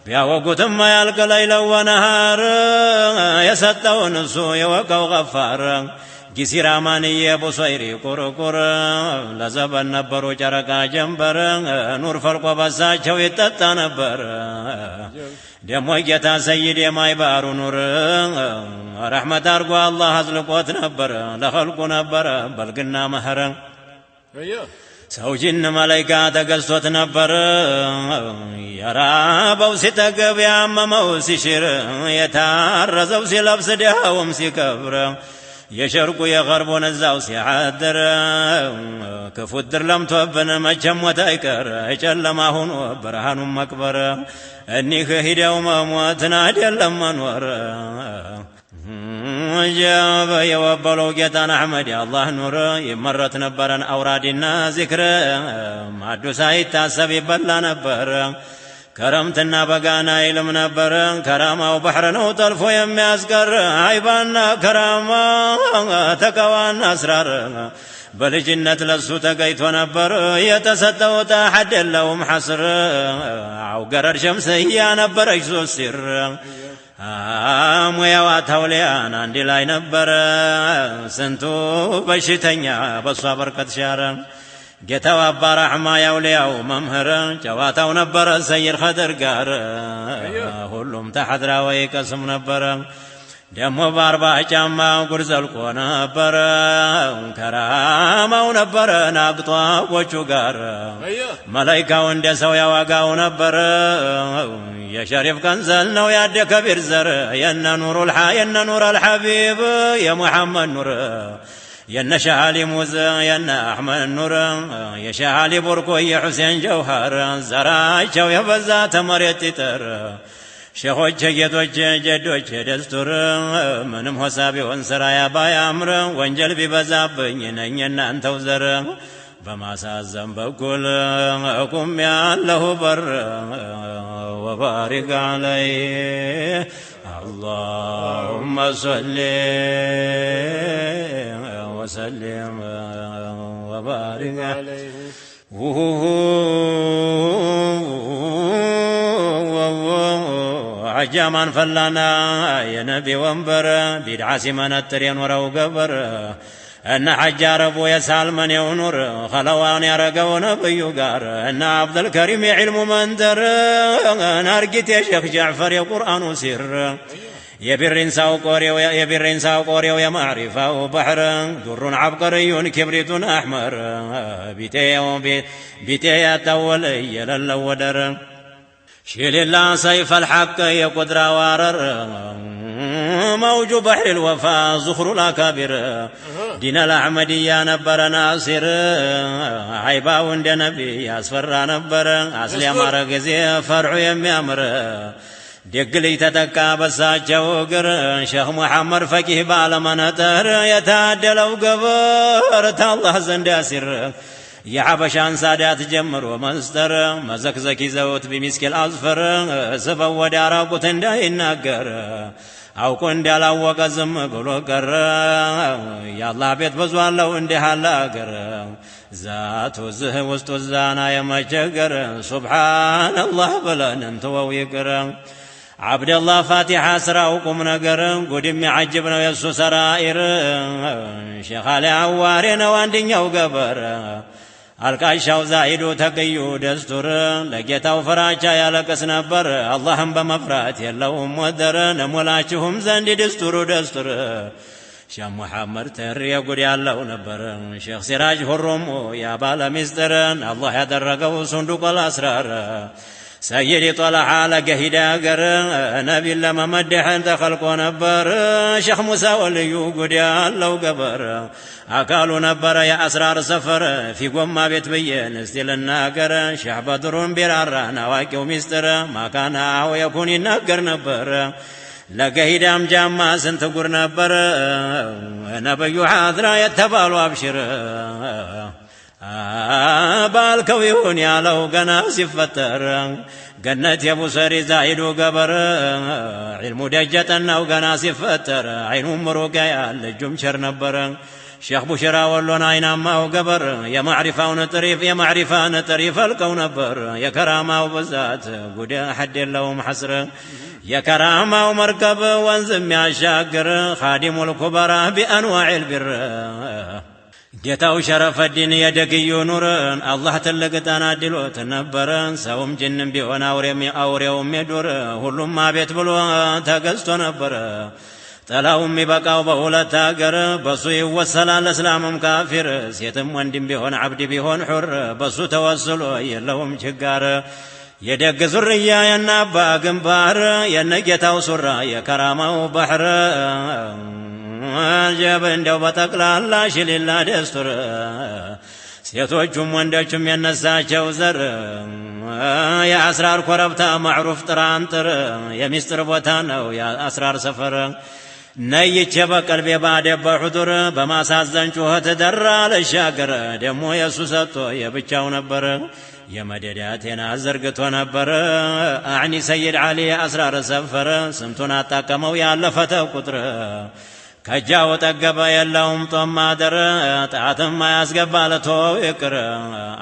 ቢያወጉትም ያልቅ ለይለው ወነሃር። የሰጠውን እሱ የወቀው ገፋር። ጊሲራማንዬ ቡሰይሪ ቁርቁር ለዘበን ነበሩ ጨረቃ ጀንበር፣ ኑር ፈልቆ በሳቸው ይጠጣ ነበር። ደሞ ጌታ ሰይድ የማይባሩ ኑር ረሕመት አርጎ አላህ አዝልቆት ነበር፣ ለኸልቁ ነበረ በልግና መኸረ። ሰው ጅን መላይካ ተገዝቶት ነበር። የራበው ሲጠግብ፣ ያመመው ሲሽር፣ የታረዘው ሲለብስ፣ ድሃውም ሲከብር፣ የሸርቁ የገርቡን እዛው ሲያድር። ክፉ ድር ለምቶብን መቼም ሞት አይቀር፣ ጨለማ ሆኖ ብርሃኑን መቅበር። እኒህ ሂደው መሞትን አይደለም መኖር። ጀበ የወበለው ጌታን አሕመድ የአላህ ኑር፣ ይመረት ነበረን አውራዲና ዚክር፣ ማዱ ሳይታሰብ ይበላ ነበር። ከረምትና በጋና ይልም ነበር። ከራማው ባሕር ነው ጠልፎ የሚያስቀር፣ አይባና ከራማ ተቀዋና አስራር በልጅነት ለሱ ተገይቶ ነበር። የተሰጠው ጣሐድ የለውም ሐስር፣ አው ገረድ ሸምስያ ነበረች ሶስት ሲር፣ ሙያዋ ታውሊያን አንድ ላይ ነበረ። ስንቱ በሽተኛ በሷ በርከት ሻረ። ጌታው አባ ራሕማ ያውሊያው መምህር፣ ጨዋታው ነበረ ሰይድ ኸድር ጋር፣ ሁሉም ተሐድራ ወይ ቀስም ነበረ። ደሞ በ40 ጫማ ጉድ ዘልቆ ነበረ፣ ከራማው ነበረ ናቅጧቆቹ ጋር፣ መላይካው እንደ ሰው ያዋጋው ነበረ። የሸሪፍ ቀንዘል ነው ያደ ከቢር ዘር፣ የነ ኑር አልሐቢብ የሙሐመድ ኑር። የነ ሻሊ ሙዝ የነ አሕመድ ኑር የሻሊ ቦርኮ የሑሴን ጀውሃር ዘራቸው የበዛ ተመሬት ይጠር ሼኾች ጌቶች ጀዶች ደስቱር ምንም ሆሳ ቢሆን ስራያ ባያምር ወንጀል ቢበዛብኝ ነኝ እናንተው ዘር በማሳዘን በኩል እቁም ያለሁ በር ወባሪክ አለይ اللهم صل وسلم وبارك عليه. عجامان ፈላና የነቢ ወንበር ቢድዓ ሲመነጥር የኖረው ገበር እነ ሐጅ አረቡ የሳልመኔው ኑር ኸለዋን ያረገው ነብዩ ጋር እነ አብዱልከሪም የዕልሙ መንደር ናርጊት የሼኽ ጃዕፈር የቁርአኑ ሲር የቢሪንሳው ቆሬው የማዕሪፋው ባሕር ዱሩን ዓብቀርዩን ክብሪቱን አሕመር ቢጤ ያታወለ የለለው ወደር شيل الله سيف الحق يا قدرة وارر موج بحر الوفا زخر الأكابر دين الأحمدية نبر ناصر عيبا وند نبي ياسفر نبر أصل يمر غزي فرع يميامر ደግ ልጅ ተተካ በሳቸው እግር ሼኽ ሙሐመድ ፈቂህ ባለመነጠር የታደለው ገበር ታላህ ዘንድ ያሲር የሐበሻን ሳዳት ጀምሮ መስጠር መዘክዘክ ይዘውት ቢሚስኪል አዝፈር ስበው ወደ አራቁት እንዳይናገር አውቆ እንዳላወቀ ዝም ብሎ ቀረ። የአላህ ቤት ብዙ አለው እንዲህ አለ አገር ዛቱ ዝህ ውስጡ ዛና የመቸገር ሱብሓነላህ ብለን እንትወው ይቅር። ዓብደላህ ፋቲሓ ስራው ቁም ነገር ጉድ የሚዓጅብ ነው የእሱ ሰራኢር ሼኽ አሊ አዋሬ ነው አንደኛው ገበር አልቃሻው ዛሂዱ ተቅዩ ደስቱር ለጌታው ፍራቻ ያለቅስ ነበር አላህም በመፍራት የለውም ወደር ነሞላችሁም ዘንድ ደስቱሩ ደስቱር ሼህ ሙሐመድ ተር የጉድ ያለው ነበር ሼኽ ሲራጅ ሁሩሙ ያ ባለ ሚስጥርን አላህ ያደረገው ሱንዱቅ አልአስራር ሰይድ ጦልሓ ለገሂዳ አገር ነቢን ለመመደሕን ተኸልቆ ነበር ሼኽ ሙሳ ወልዩ ጉድ ያለው ገበር አካሉ ነበረ የአስራር ሰፈር ፊጎማ ቤት ብዬን እስቲ ልናገር ሼህ በድሩን ቢራራን አዋቂው ሚስጥር ማካናው የኩን ይናገር ነበር ለገሂዳም ጃማ ስንት ጉር ነበር ነብዩ ሐድራ የተባሉ አብሽር ባልከው ይሁን ያለው ገና ሲፈጠር ገነት የቡሰሪ ዛሂዱ ገበር ዒልሙ ደጀጠናው ገና ሲፈጠር አይኑም ሩቅ ያያል እጁም ቸር ነበር ሼኽ ቡሽራ ወሎን አይናማው ገበር የማዕሪፋውን ጥሪፍ የማዕሪፋን ጥሪፍ ፈልቀው ነበር የከራማው ብዛት ጉድ ሐድ የለውም ሐስር የከራማው መርከብ ወንዝ የሚያሻግር ኻዲሙል ኩበራ ቢአንዋዒል ቢር ጌታው ሸረፈዲን የደግዩ ኑርን አላህ ትልቅ ጣና አድሎት ነበረ ሰውም ጅንም ቢሆን አውሬውም የዱር ሁሉም አቤት ብሎ ተገዝቶ ነበረ ጠላው የሚበቃው በሁለት አገር በሱ ይወሰላል እስላምም ካፊር ሴትም ወንድም ቢሆን ዓብድ ቢሆን ሑር በሱ ተወስሎ የለውም ችጋር የደግ ዙርያ የናባ ግንባር የነጌታው ሱራ የከራማው ባሕር ጀብ እንደው በጠቅላላ ሽሊላ ደስቱር ሴቶቹም ወንዶቹም የነሳቸው ዘር የአስራር ኮረብታ ማዕሩፍ ጥራንጥር የሚስጥር ቦታ ነው የአስራር ሰፈር ነይቼ በቀልቤ ባደበ ሑዱር በማሳዘን ጩኸት ደራ ልሻገር ደሞ የእሱ ሰጥቶ የብቻው ነበር የመደዳቴና ዘርግቶ ነበር አዕኒ ሰይድ ዓሊ የአስራር ሰፈር ስንቱን አጣቀመው ያለፈተ ቁጥር ከጃው ጠገበ የለውም ጦም ማደር ጣትም አያስገባ ለተወው ይቅር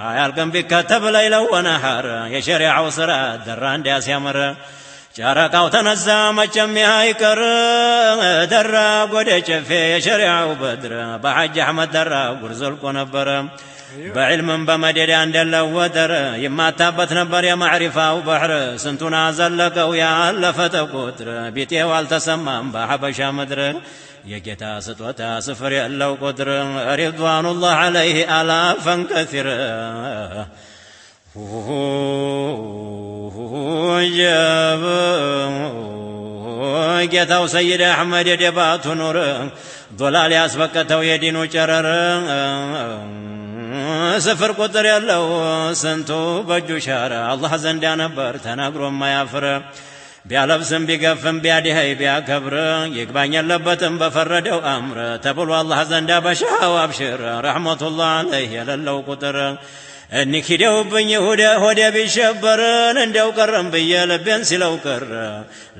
አያልቅም ቢከተብ ለይለው ወነሐር የሸሪዓው ስራ ደራ እንዲያሲያምር ጨረቃው ተነሳ መቼም አይቀር ደራ ጎደ ጨፌ የሸሪዓው በድር በሐጅ አሕመድ ደራ ጉር ዘልቆ ነበረ በዕልምም በመደዳ እንደለው ወደር ይማታበት ነበር የማዕሪፋው ባሕር ስንቱን አዘለቀው ያለፈተ ቁጥር ቢጤው አልተሰማም በሐበሻ ምድር የጌታ ስጦታ ስፍር የለው ቁጥር ሪድዋኑላህ ዐለይህ አላፈን ከሲር ጀብ ጌታው ሰይድ አሕመድ የደባቱ ኑር ዶላል ያስበቀተው የዲኑ ጨረር ስፍር ቁጥር ያለው ስንቱ በእጁ ሻረ አላህ ዘንዳ ነበር ተናግሮ ማያፍር ቢያለብስም ቢገፍም ቢያድኸይ ቢያከብር ይግባኝ የለበትም በፈረደው አምር ተብሎ አላህ ዘንዳ በሻው አብሽር ረሕመቱላህ አለይህ የሌለው ቁጥር እኒህ ሂደውብኝ ሆዴ ቢሸበርን እንደው ቀረም ብዬ ልቤን ሲለው ቅር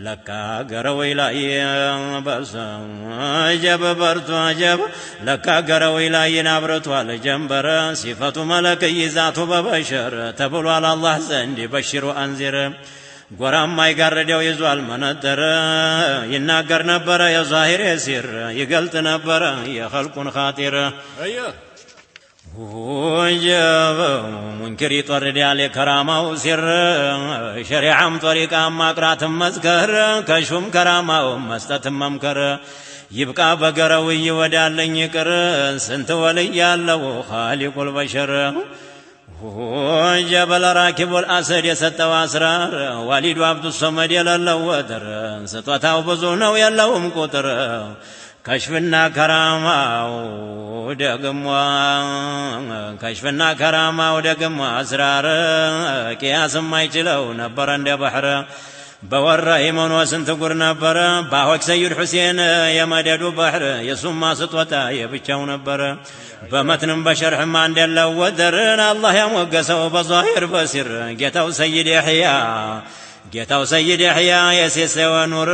ለካ ገረወይ ላይ በሰ ጀብ በርቶ ጀብ ለካ ገረወይ ላይ አብርቷል ጀንበር ሲፈቱ መለክ ይዛቱ በበሸር ተብሏል አላህ ዘንድ በሽሩ አንዚር ጎራም አይጋርደው ይዟል መነጥር ይናገር ነበረ የዛሂር ሲር ይገልጥ ነበረ የኸልቁን ኻጢር ወጀብ ሙንክር ይጦርዳል የከራማው ሲር ሸሪዓም ጦሪቃም ማቅራትም መዝከር ከሹም ከራማው መስጠትም መምከር ይብቃ በገረው ይወዳለኝ ይቅር ስንት ወልይ ያለው ኻሊቁል በሸር ወጀበል ራኪቡል አሰድ የሰጠው አስራር ዋሊዱ አብዱሰመድ የሌለው ወደር ስጦታው ብዙ ነው የለውም ቁጥር ከሽፍና ከራማው ደግሞ ከሽፍና ከራማው ደግሞ አስራር ቅያስ የማይችለው ነበረ እንደ ባህር በወረ ኢመኖ ስንት ጉር ነበረ ባሆች ሰይድ ሁሴን የመደዱ ባህር የሱማ ስጦታ የብቻው ነበረ በመትንም በሸርሕም አንድ የለው ወደርን አላህ ያሞገሰው በዛሂር በሲር ጌታው ሰይድ ያሕያ ጌታው ሰይድ ያሕያ የሴሰወ ኑር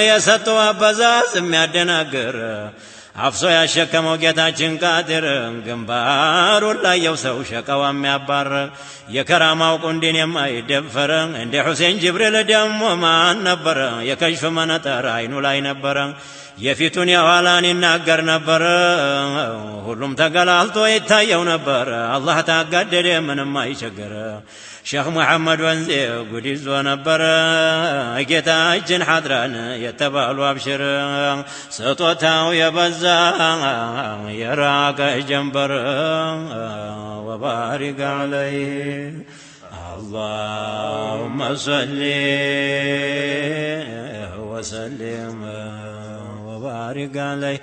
የሰጠው አበዛዝ የሚያደናግር አፍሶ ያሸከመው ጌታችን ቃድር ግንባሩን ላየው ሰው ሸቀዋ የሚያባር የከራማው ቁንዲን የማይደፈር እንደ ሁሴን ጅብሪል ደሞ ማን ነበረ የከሽፍ መነጠር አይኑ ላይ ነበረ የፊቱን የኋላን ይናገር ነበር ሁሉም ተገላልጦ ይታየው ነበር አላህ ታጋደደ ምንም አይቸገረ ሼኽ መሐመድ ወንዜ ጉድ ይዞ ነበር ጌታችን ሐድራን የተባሉ አብሽር ስጦታው የበዛ የራቀ ጀንበር ወባሪክ አለይህ اللهم صل وسلم وبارك عليه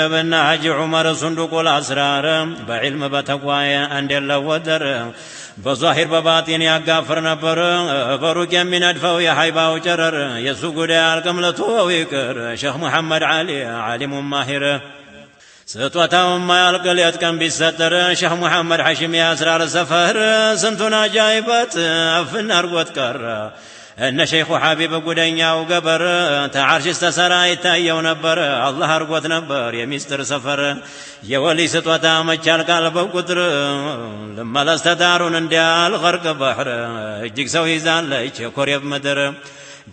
ابن حج عمر صندوق الأسرار بعلم بتقوى عند اللودر በዛሂር በባጢን ያጋፍር ነበር በሩቅ የሚነድፈው የሀይባው ጨረር የሱ ጉዳይ አልቅም ለተወው ይቅር ሼኽ መሐመድ ዓሊ ዓሊሙ ማሂር ስጦታው ማያልቅ ሌት ቀን ቢሰጠር ሼኽ መሐመድ ሐሽም የአስራር ሰፈር ስንቱን አጃይበት አፍን አርጎት ቀረ እነ ሸይኹ ሐቢብ ጉደኛው ገበር ተዓርሽ ተሰራ ይታየው ነበር አላህ አርጎት ነበር የሚስጥር ሰፈር የወሊ ስጦታ መቻል ቃል በቁጥር ልመለስ ተዳሩን እንዲያልغርቅ ባህር እጅግ ሰው ይዛለች የኮሬብ ምድር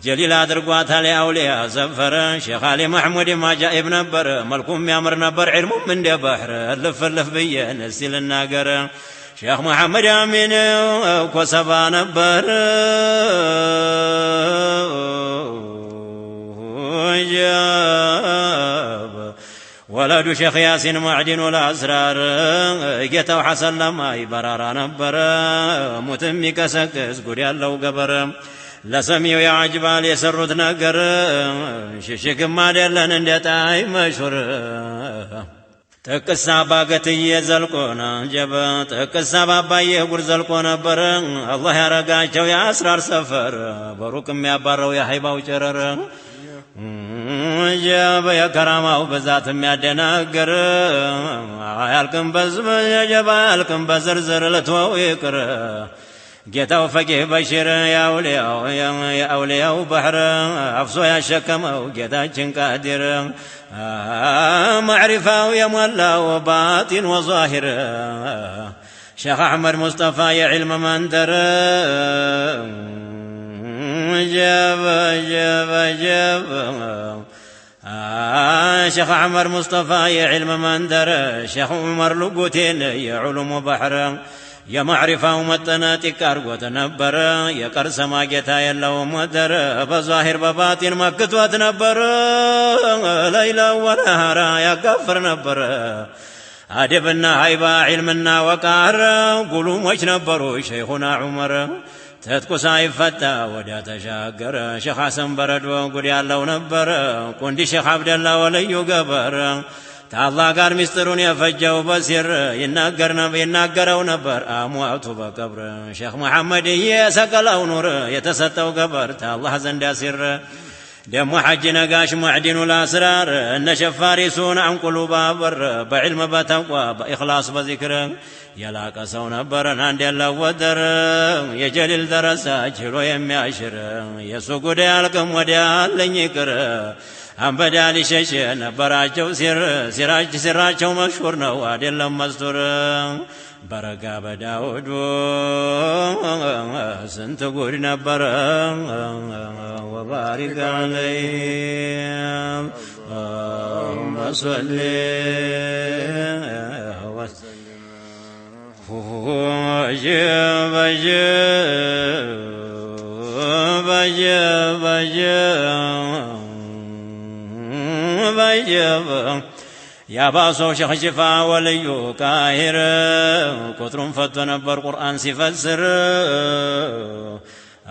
ጀሊል አድርጓታል የአውሊያ ሰፈር ሼኽ አሊ መሕሙድ አጃኢብ ነበር መልኩም ያምር ነበር ዕልሙም እንደ ባህር እልፍ እልፍ ብዬ እስቲ ልናገር ሼኽ መሐመድ አሚን ኮሰባ ነበር ጀብ ወለዱ ሼኽ ያሲን ማዕዲኑ ለአስራር ጌታው ሐሰን ለማይ በራራ ነበረ ሙትም የሚቀሰቅስ ጉድ ያለው ገበር ለሰሚው ያጅባል የሰሩት ነገር ሽሽግም አይደለን እንደ ጣይ መሹር ጥቅሳ ባገትዬ ዘልቆና ጀበ ጥቅሳ ባባዬ ጉር ዘልቆ ነበር አላህ ያረጋቸው የአስራር ሰፈር በሩቅ የሚያባረው የሀይባው ጨረር ጀበ የከራማው ብዛት የሚያደናግር አያልቅም ጀበ አያልቅም በዝርዝር ልትወው ይቅር ጌታው ፈቂህ በሽር የአውሊያው ባህር አፍሶ ያሸከመው ጌታችን ቃዲር ማዕሪፋው የሞላው ባጢን ወዛሂር ሼኽ አሕመድ ሙስጠፋ የዕልም መንደር ጀበ ጀበ ጀበ ሼኽ አሕመድ ሙስጠፋ የዕልም መንደር ሼኽ ዑመር ልጉቴን የዑሉሙ ባህር የማዕሪፋው መጠነ ጢቅ አርጎት ነበር የቀርሰማ ጌታ የለውም ወደር በዛሂር በባጢን መክቶት ነበር ለይላ ወነሃራ ያጋፍር ነበር አደብና ሃይባ ዒልምና ወቃር ጉሉሞች ነበሩ ሸይኹና ዑመር ትጥቁ ሳይፈታ ወዲያ ተሻገረ ሼኽ ሐሰን በረዶ ጉድ ያለው ነበር ቁንዲ ሼኽ አብደላ ወለዩ ገበር ታላህ ጋር ሚስጥሩን የፈጀው በሲር ይናገረው ነበር አሟቱ በቀብር ሼኽ መሐመድ የሰቀለው ኑር የተሰጠው ገበር ታላህ ዘንድ ሲር ደሞ ሐጅ ነጋሽ ሙዕዲኑ ልአስራር እነ ሸፋሪሱን አንቁሉ ባበር በዕልም በተቅዋ በኢኽላስ በዚክር የላቀ ሰው ነበረን አንድ የለው ወደር የጀሊል ደረሳ ችሎ የሚያሽር የእሱ ጉዳይ አልቅም ወዲያ አለኝ ይቅር አንበዳ ሊሸሽ ነበራቸው ሲር ሲራቸው መሽሁር ነው አይደለም መስቱር በረጋ በዳውዱ ስንት ጉድ ነበረ ወባሪክ ዐለይሂ اللهم صل وسلم ያባሰው ሼኽ ሽፋ ወልዩ ቃሂር ቁጥሩን ፈቶ ነበር ቁርአን ሲፈስር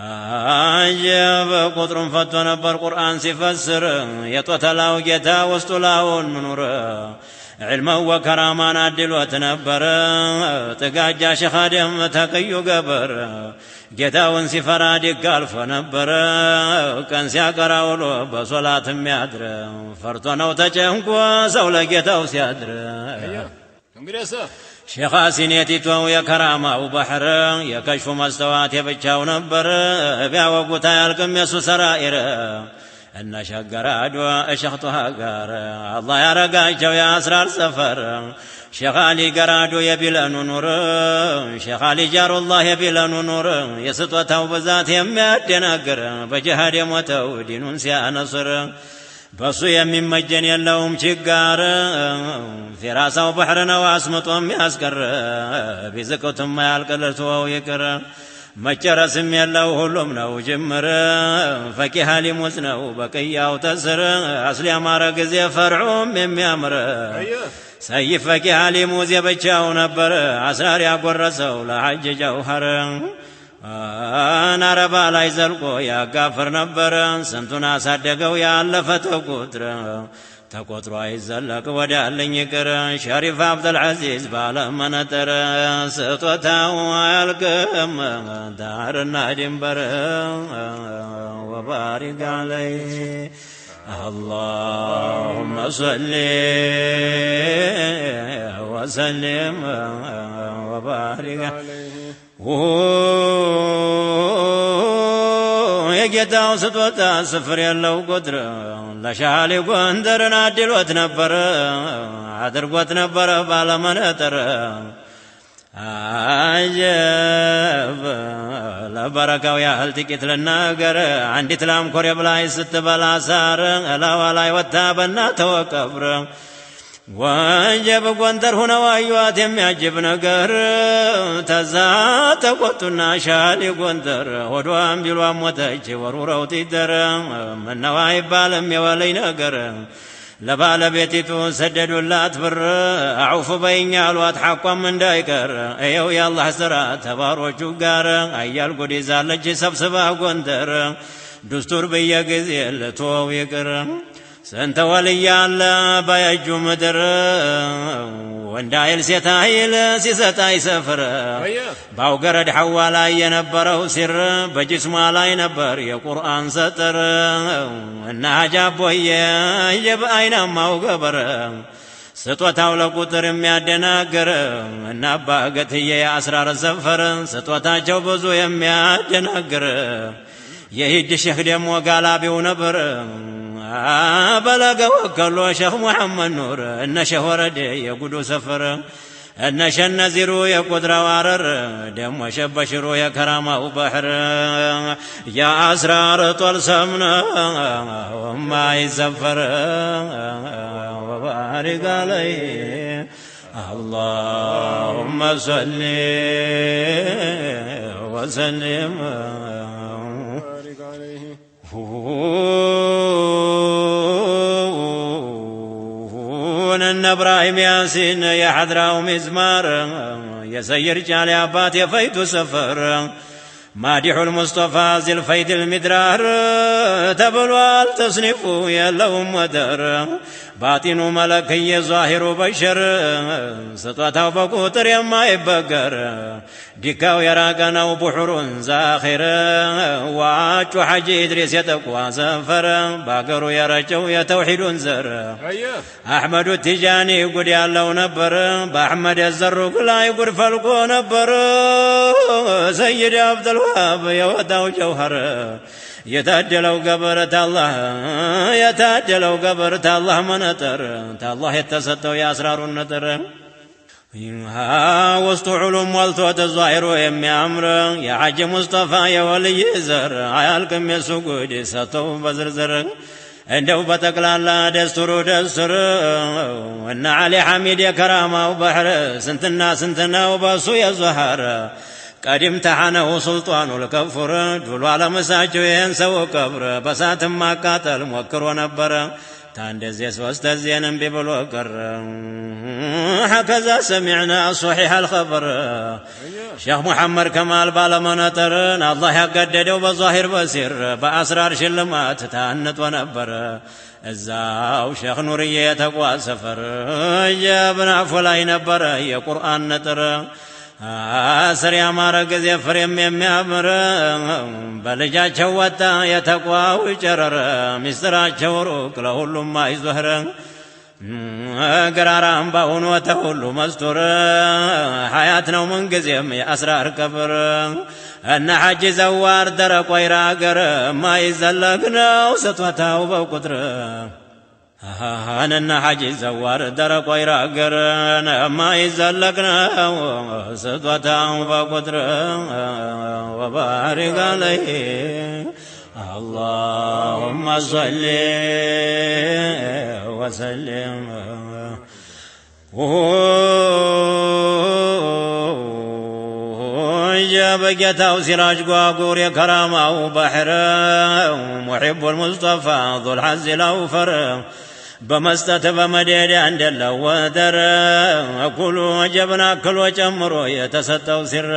አጀብ ቁጥሩን ፈቶ ነበር ቁርአን ሲፈስር የጦተላው ጌታ ውስጡ ላውን ምኑር ዕልመው ወከራማን አድሎት ነበር ጥጋጃ ሼኽ አደም ተቅዩ ገበር ጌታውን ሲፈራ ድግ አልፎ ነበር ቀን ሲያቀራ ውሎ በሶላት የሚያድር ፈርቶ ነው ተጨንቆ ሰው ለጌታው ሲያድር ሼኽ ሲኔቲቶው የከራማው ባህር የከሽፉ መስተዋት የብቻው ነበር ቢያወጉት አያልቅም የሱ ሰራኢር እነ ሸገራዶ ሼኽ ጦሃ ጋር አላህ ያረጋቸው የአስራር ሰፈር ሼኽ አሊ ገራዶ የቢለኑ ኑር ሼኽ አሊ ጃሩላህ የቢለኑ ኑር የስጦታው ብዛት የሚያደናግር በጅሃድ የሞተው ዲኑን ሲያነስር በሱ የሚመጀን የለውም ችጋር ፊራሳው ባህር ነው አስምጦ የሚያስቀር ቢዝቅቱም አያልቅ ልትወው ይቅር መጨረስም የለው ሁሉም ነው ጅምር ፈቂህ ሊሙዝ ነው በቅያው ተስር አስል ያማረ ጊዜ ፈርዑም የሚያምር ሰይፍ ፈቂህ ሊሙዝ የብቻው ነበር አስራር ያጎረሰው ለሐጅ ጀውሀር አረባ ላይ ዘልቆ ያጋፍር ነበር ስንቱን አሳደገው ያለፈ ተቁጥር ተቆጥሮ አይዘለቅ ወዳለኝ ይቅር ሸሪፍ አብደልዓዚዝ ባለመነጥር ስጦታው አያልቅም ዳርና ድንበር ወባሪክ ዐለይሂ اللهم صل وسلم وبارك የጌታው ስጦታ ስፍር የለው ቁጥር ለሻሊ ጎንደርን አድሎት ነበር አድርጎት ነበረ ባለመነጥር አጀብ ለበረካው ያህል ጥቂት ልናገር አንዲት ላም ኮሬብ ላይ ስትበላ ሳር እላዋ ላይ ወጥታ በእናተወ ቀብር ወጀብ ጎንደር ሁነው አዩዋት የሚያጅብ ነገር ተዛ ተቆጡና ሻሊ ጎንደር ሆዷም ቢሏም ሞተች ወሩረው ጢደር ምነው አይባልም የወለይ ነገር ለባለቤቲቱ ሰደዱላት ብር አዑፍ በይኛ አሏት ሐቋም እንዳይቀር እየው የአላህ ሥራ ተባሮቹ ጋር አያል ጉድ ይዛለች ሰብስባ ጎንደር ዱስቱር በየጊዜ ልትወው ይቅር ስንት ወልይ አለ በየጁ ምድር ወንድ አይል ሴት አይል ሲሰጥ አይሰፍር ባውገረድ ሐዋ ላይ የነበረው ሲር በጅስሟ ላይ ነበር የቁርአን ሰጥር እና ሀጃቦዬ የበአይናማው ገበር ስጦታው ለቁጥር የሚያደናግር እና አባ ገትዬ የአስራር ሰፈር ስጦታቸው ብዙ የሚያደናግር የሂድ ሼኽ ደሞ ጋላቢው ነበር በለገ ወከሎ ሼኽ ሙሐመድ ኑር እነ ሼኽ ወረዴ የጉዱ ሰፈር እነ ሸነዚሩ የቁድራው አረር ደሞ ሸበሽሩ የከራማው ባህር የአስራር ጦልሰም ነው የማይዘፈር ወባሪክ ዐለይሂ اللهم صل وسلم بارك عليه እነ እነ እብራሂም ያሲን የሐድራው ሚዝማር የሰይር ጫሌ አባት የፈይቱ ሰፈር ማዲሑል ሙስጠፋ ዚል ፈይድል ሚድራር ተብሏል ተስኒፉ የለውም ወደር። ባጢኑ መለክየ ዛሂሩ በሸር ስጦታው በቁጥር የማይበገር ዲካው የራቀ ነው ቡሑሩን ዛኺር ዋጩ ሐጂ ኢድሪስ የተቋ ሰፈር በአገሩ የረጨው የተውሒዱን ዘር። አሕመዱ ቲጃኒ ጉድ ያለው ነበር፣ በአሕመድ የዘሩቅ ላይ ጉድ ፈልቆ ነበር። ሰይድ አብዱልዋሃብ የወጣው ጀውሀር የታደለው ገበር ታላህ የታደለው ገበር ታላህ መነጠር ታላህ የተሰጠው የአስራሩን ነጥር ውስጡ ዑሉም ሞልቶት ዛሂሩ የሚያምር የሐጂ ሙስጠፋ የወልይ ዘር አያልቅም የሱ ጉድ ሰጥተው በዝርዝር። እንደው በጠቅላላ ደስቱሩ ደስቱር እነ ዓሊ ሐሚድ የከራማው ባሕር ስንትና ስንት ነው በሱ የዞኸር። ቀዲም ተሐነው ሱልጣኑ ልከፉር ዱሎ አለምሳቸው ይህን ሰው ቀብር በሳትም ማቃጠል ሞክሮ ነበረ። ታንደዜ ሶስተዜን እምቢ ብሎ ቀረ። ሀከዛ ሰሚዕና ሶሒሕ አልኸበር ሼኽ ሙሐመድ ከማል ባለመነጠርን አላህ ያገደደው በዛሂር በሲር በአስራር ሽልማት ታንጦ ነበረ። እዛው ሼኽ ኑርዬ የተቋ ሰፈር የብናፉ ላይ ነበረ የቁርአን ነጥር አስር ያማረ ጊዜ ፍሬም የሚያምር በልጃቸው ወጣ የተቋው ጨረር ሚስጥራቸው ሩቅ ለሁሉም አይዞህር ግራራም ባሁን ወተሁሉ መስቱር ሐያት ነው ምንጊዜም የአስራር ቀብር። እነ ሐጂ ዘዋር ደረቅ ወይራ አገር ማይዘለቅ ነው ስጦታው በቁጥር። እነ ሐጂ ዘዋር ደረቅ ወይራ አገር ማይዘለቅ ነው ስጦታው በቁጥር። ወባሪክ አለይህ اللهم صل وسلم በጌታው ሲራጅ ጓጉር የከራማው ባሕር ሙሒቡ ልሙስጠፋ ዙል ሐዝ ለውፈር በመስጠት በመዴድ እንደለው ወደር እኩሉ ጀብና ክሎ ጨምሮ የተሰጠው ሲር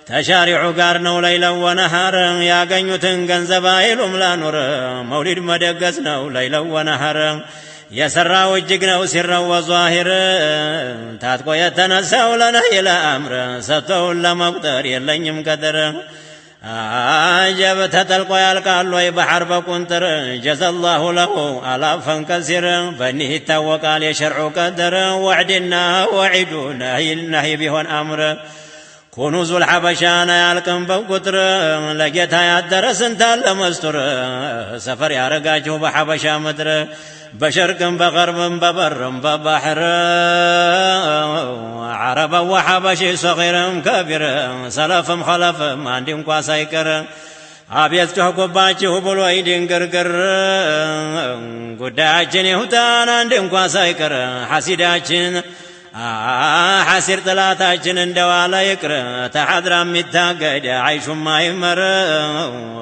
ተሻሪዑ ጋር ነው ለይለው ወነሃር ያገኙትን ገንዘብ አይሉም ላኑር መውሊድ መደገስ ነው ለይለው ወነሃር የሰራው እጅግ ነው ሲረው ወዛሂር ታጥቆ የተነሳው ለነህይ ለአምር ሰጥተውን ለመቁጠር የለኝም ቀድር። አጀብ ተጠልቆ ያልቃል ወይ ባሕር በቁንጥር ጀዘላሁ ለሁ አላፈን ከሲር በኒህ ይታወቃል የሸርዑ ቀድር ወዕድና ወዒዱ ነህይ ቢሆን አምር ኩኑዙል ሐበሻን አያልቅም በቁጥር ለጌታ ያደረ ስንት አለ መስቱር ሰፈር ያረጋችሁ በሐበሻ ምድር በሸርቅም በغርብም በበርም በባሕር ዓረበ ወሐበሺ ሰጊርም ከቢር ሰለፍም ኸለፍም አንድ እንኳ ሳይቀር አቤት ጮህኩባችሁ ብሎ ይድንግርግር ጉዳያችን ይሁታን አንድ እንኳ ሳይቀር ሐሲዳችን ሐሲር ጥላታችን እንደዋለ ይቅር ተሐድራ የሚታገድ አይሹም አይመር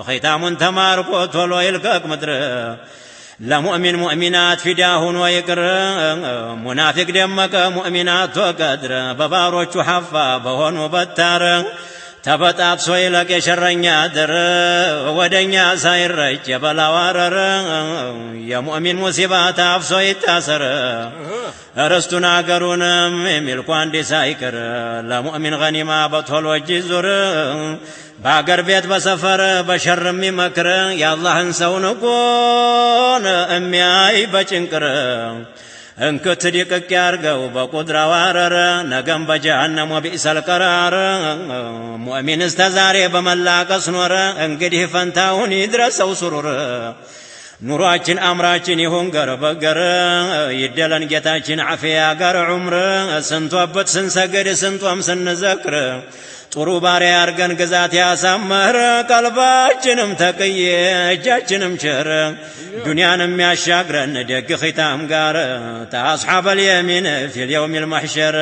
ኺታሙን ተማርኮ ቶሎ ይልቀቅ ምድር ለሙእሚን ሙእሚናት ፊዳ ሁኖ ይቅር ሙናፊቅ ደመቀ ሙእሚናት ወቀድር በባሮቹ ሐፋ በሆኑ በታር ተበጣጥሶ ይለቅ የሸረኛ ድር ወደኛ ሳይረጭ የበላው አረር የሙእሚን ሙሲባ ታፍሶ ይታሰር ርስቱን አገሩንም የሚልኩ አንድ ሳይቅር ለሙእሚን ገኒማ በቶሎ እጅ ዙር በአገር ቤት በሰፈር በሸር የሚመክር የአላህን ሰው ንቆን የሚያይ በጭንቅር እንክት ዲቅቅ ያርገው በቁድራው አረር ነገም በጀሃነም ወቢእሰል ቀራር ሙእሚን እስከ ዛሬ በመላቀስ ኖረ እንግዲህ ፈንታውን ይድረሰው ሱሩር ኑሯችን አምራችን ይሁን ገር በገር ይደለን ጌታችን ዓፊያ ጋር ዑምር ስንቶበት ስንሰግድ ስንጦም ስንዘክር ጥሩ ባሪያ ያርገን ግዛት ያሳመር ቀልባችንም ተቅዬ እጃችንም ቸር ዱንያንም ያሻግረን ደግ ኺታም ጋር ተአስሓበል የሚን ፊል የውም ልመሕሸር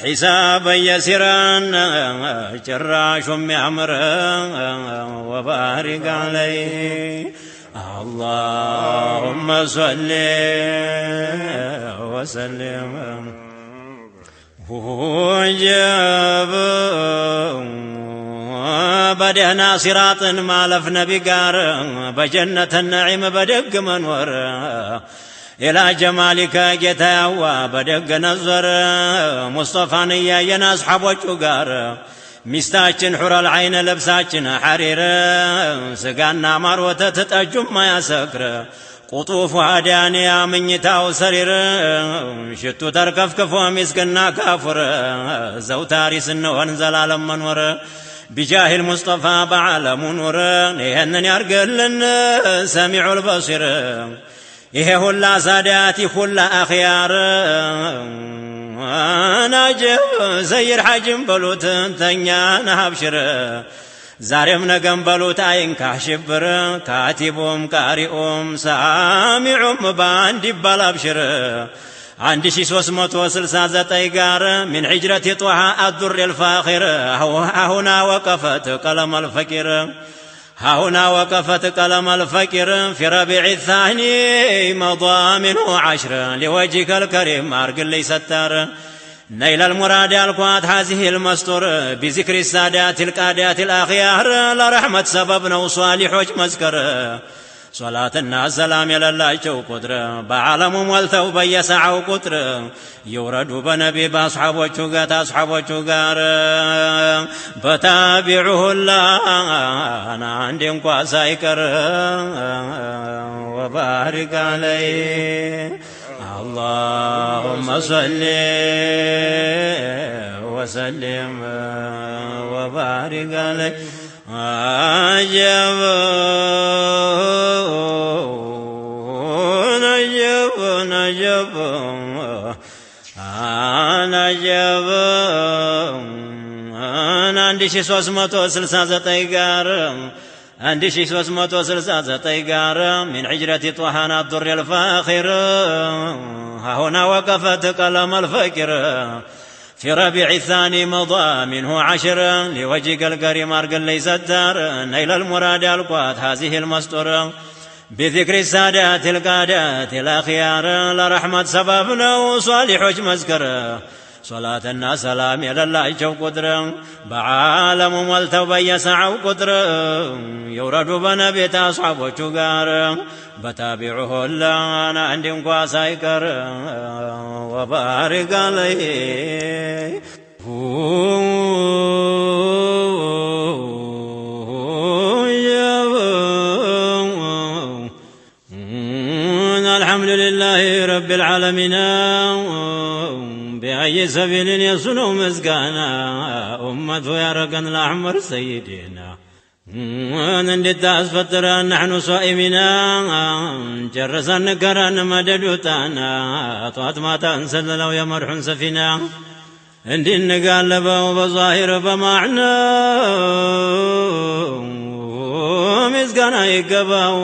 ሒሳበን የሲራን ጭራሹም ያምር ወባሪክ አለይ اللهم صل وسلم وجب በደህና ሲራጥን ማለፍ ነቢ ጋር በጀነተ ነዒም በደግ መኖር ኢላ ጀማሊከ ጌታ ያዋ በደግ ነዘር ሙስጠፋን እያየን አስሓቦቹ ጋር ሚስታችን ሑረል ዓይን ልብሳችን ሐሪር ስጋና ማር ወተት ጠጁም ማያሰክር ቁጡፍ ሃዳንያ ምኝታው ሰሪር ሽቱ ተርከፍክፎ ሚስክና ካፉር ዘውታሪ ስንሆን ዘላለም መኖር بجاه المصطفى بعالم نور ይህንን ያርግልን ሰሚዑ ልበሲር። ይሄ ሁላ ሳዳት ሁላ አኽያር ናጀብ ዘይር ሐጅም በሉት ተኛን አብሽር ዛሬም ነገም በሉት አይንካህ ሽብር ካቲቡም ቃሪኡም ሳሚዑም በአንድ ይባል አብሽር። 1369 ጋር من حجرة طه الدر الفاخر هنا وقفت قلم الفقير هنا وقفت قلم الفقير في ربيع الثاني مضى منه 10 لوجهك الكريم أرقل لي ستار نيل المراد القوات هذه المستور بذكر السادات القادات الأخيار لرحمة سببنا وصالح مذكر ሶላትና ሰላም የሌላቸው ቁጥር በዓለሙ ሞልተው በየሰዓው ቁጥር ይውረዱ በነቢ በአስሓቦቹ ጋር አስሓቦቹ ጋር በታቢዑ ሁላን አንድ እንኳ ሳይቀር ወባሪክ አለይ اللهم صل وسلم وبارك عليه عجب عجب عجب عجب 1369 ጋር 1369 ጋር من حجرة طه الدر الفاخر هنا وقفت قلم الفكر في ربيع الثاني مضى منه 10 لوجهك الكريم أرقل ليس الدار نيل المراد القوات هذه المستور بذكر السادات القادات الأخيار لرحمة سببنا وصالح مذكر صلاة سلام يللاቸው ቁጥር በዓለሙ ሞልተው በየሰዓው ቁጥር ይውረዱ በነቢት አስሓቦቹ ጋር በታቢዑ ሁላን አንድ እንኳ ሳይቀር ወባሪክ አለይህ الحمد لله رب العالمين بأي سبيل يصنو مسكانا أمته يا الأحمر سيدنا እንድታስፈጥረን نحن صائمنا ጨርሰን ንገረን መደዱታና ጧት ማታ እንሰልለው የመርሑን ሰፊና እንድንጋለበው በዛሂር በማዕና ምስጋና ይገባው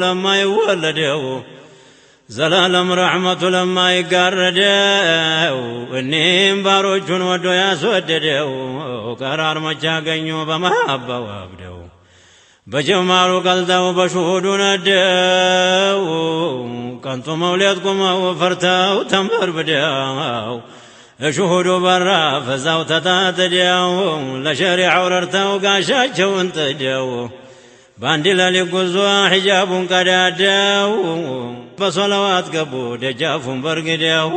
ለማይወለደው ዘላለም ረሕመቱ ለማይጋረደው እኔም ባሮቹን ወዶ ያስወደደው ቀራር መች አገኙ በመሐባው አብደው በጀማሉ ቀልጠው በሽሁዱ ነደው ቀንጡ መውሌት ቁመው ፈርተው ተንበርብደው እሽሁዱ በራፍ እዛው ተታጥደው ለሸሪዓው ረድተው ጋሻቸውን ጥደው በአንድ ሌሊት ጉዞ ሒጃቡን ቀዳደው በሶለዋት ገቡ ደጃፉን በርግደው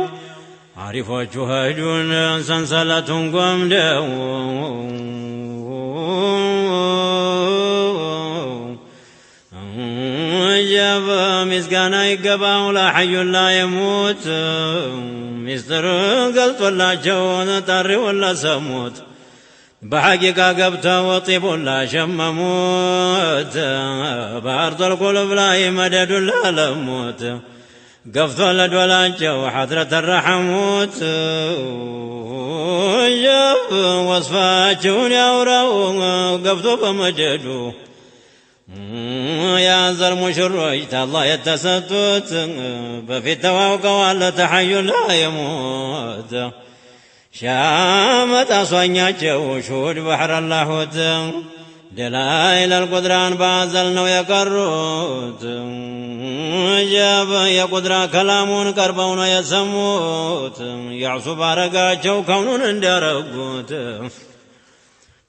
አሪፎቹ ሄዱን ሰንሰለቱን ጎምደው ጀበ ምስጋና ይገባው ለሐዩ ላ የሙት ሚስጥር ገልጦላቸው ጠሪውን ለሰሙት በሐቂቃ ገብተው ጢቡን ላሸመሙት በአርضል ቁሉብ ላይ መደዱን ላለሙት ገፍቶ ለዶላቸው ሐድረተ ረሐሙት ወስፋቸውን ያውራው ገብቶ በመደዱ ያዘር ሙሽሮች ታላህ የተሰጡት በፊት ተዋውቀዋል ተሐዩ ላ የሙት ሻመት አሷኛቸው ሹድ ባሕረ ላሁት ደላኢል አልቁድራን ባዘል ነው የቀሩት ጀብ የቁድራ ከላሙን ቀርበው ነው የሰሙት ያዕሱ ባረጋቸው ከውኑን እንዲያረጉት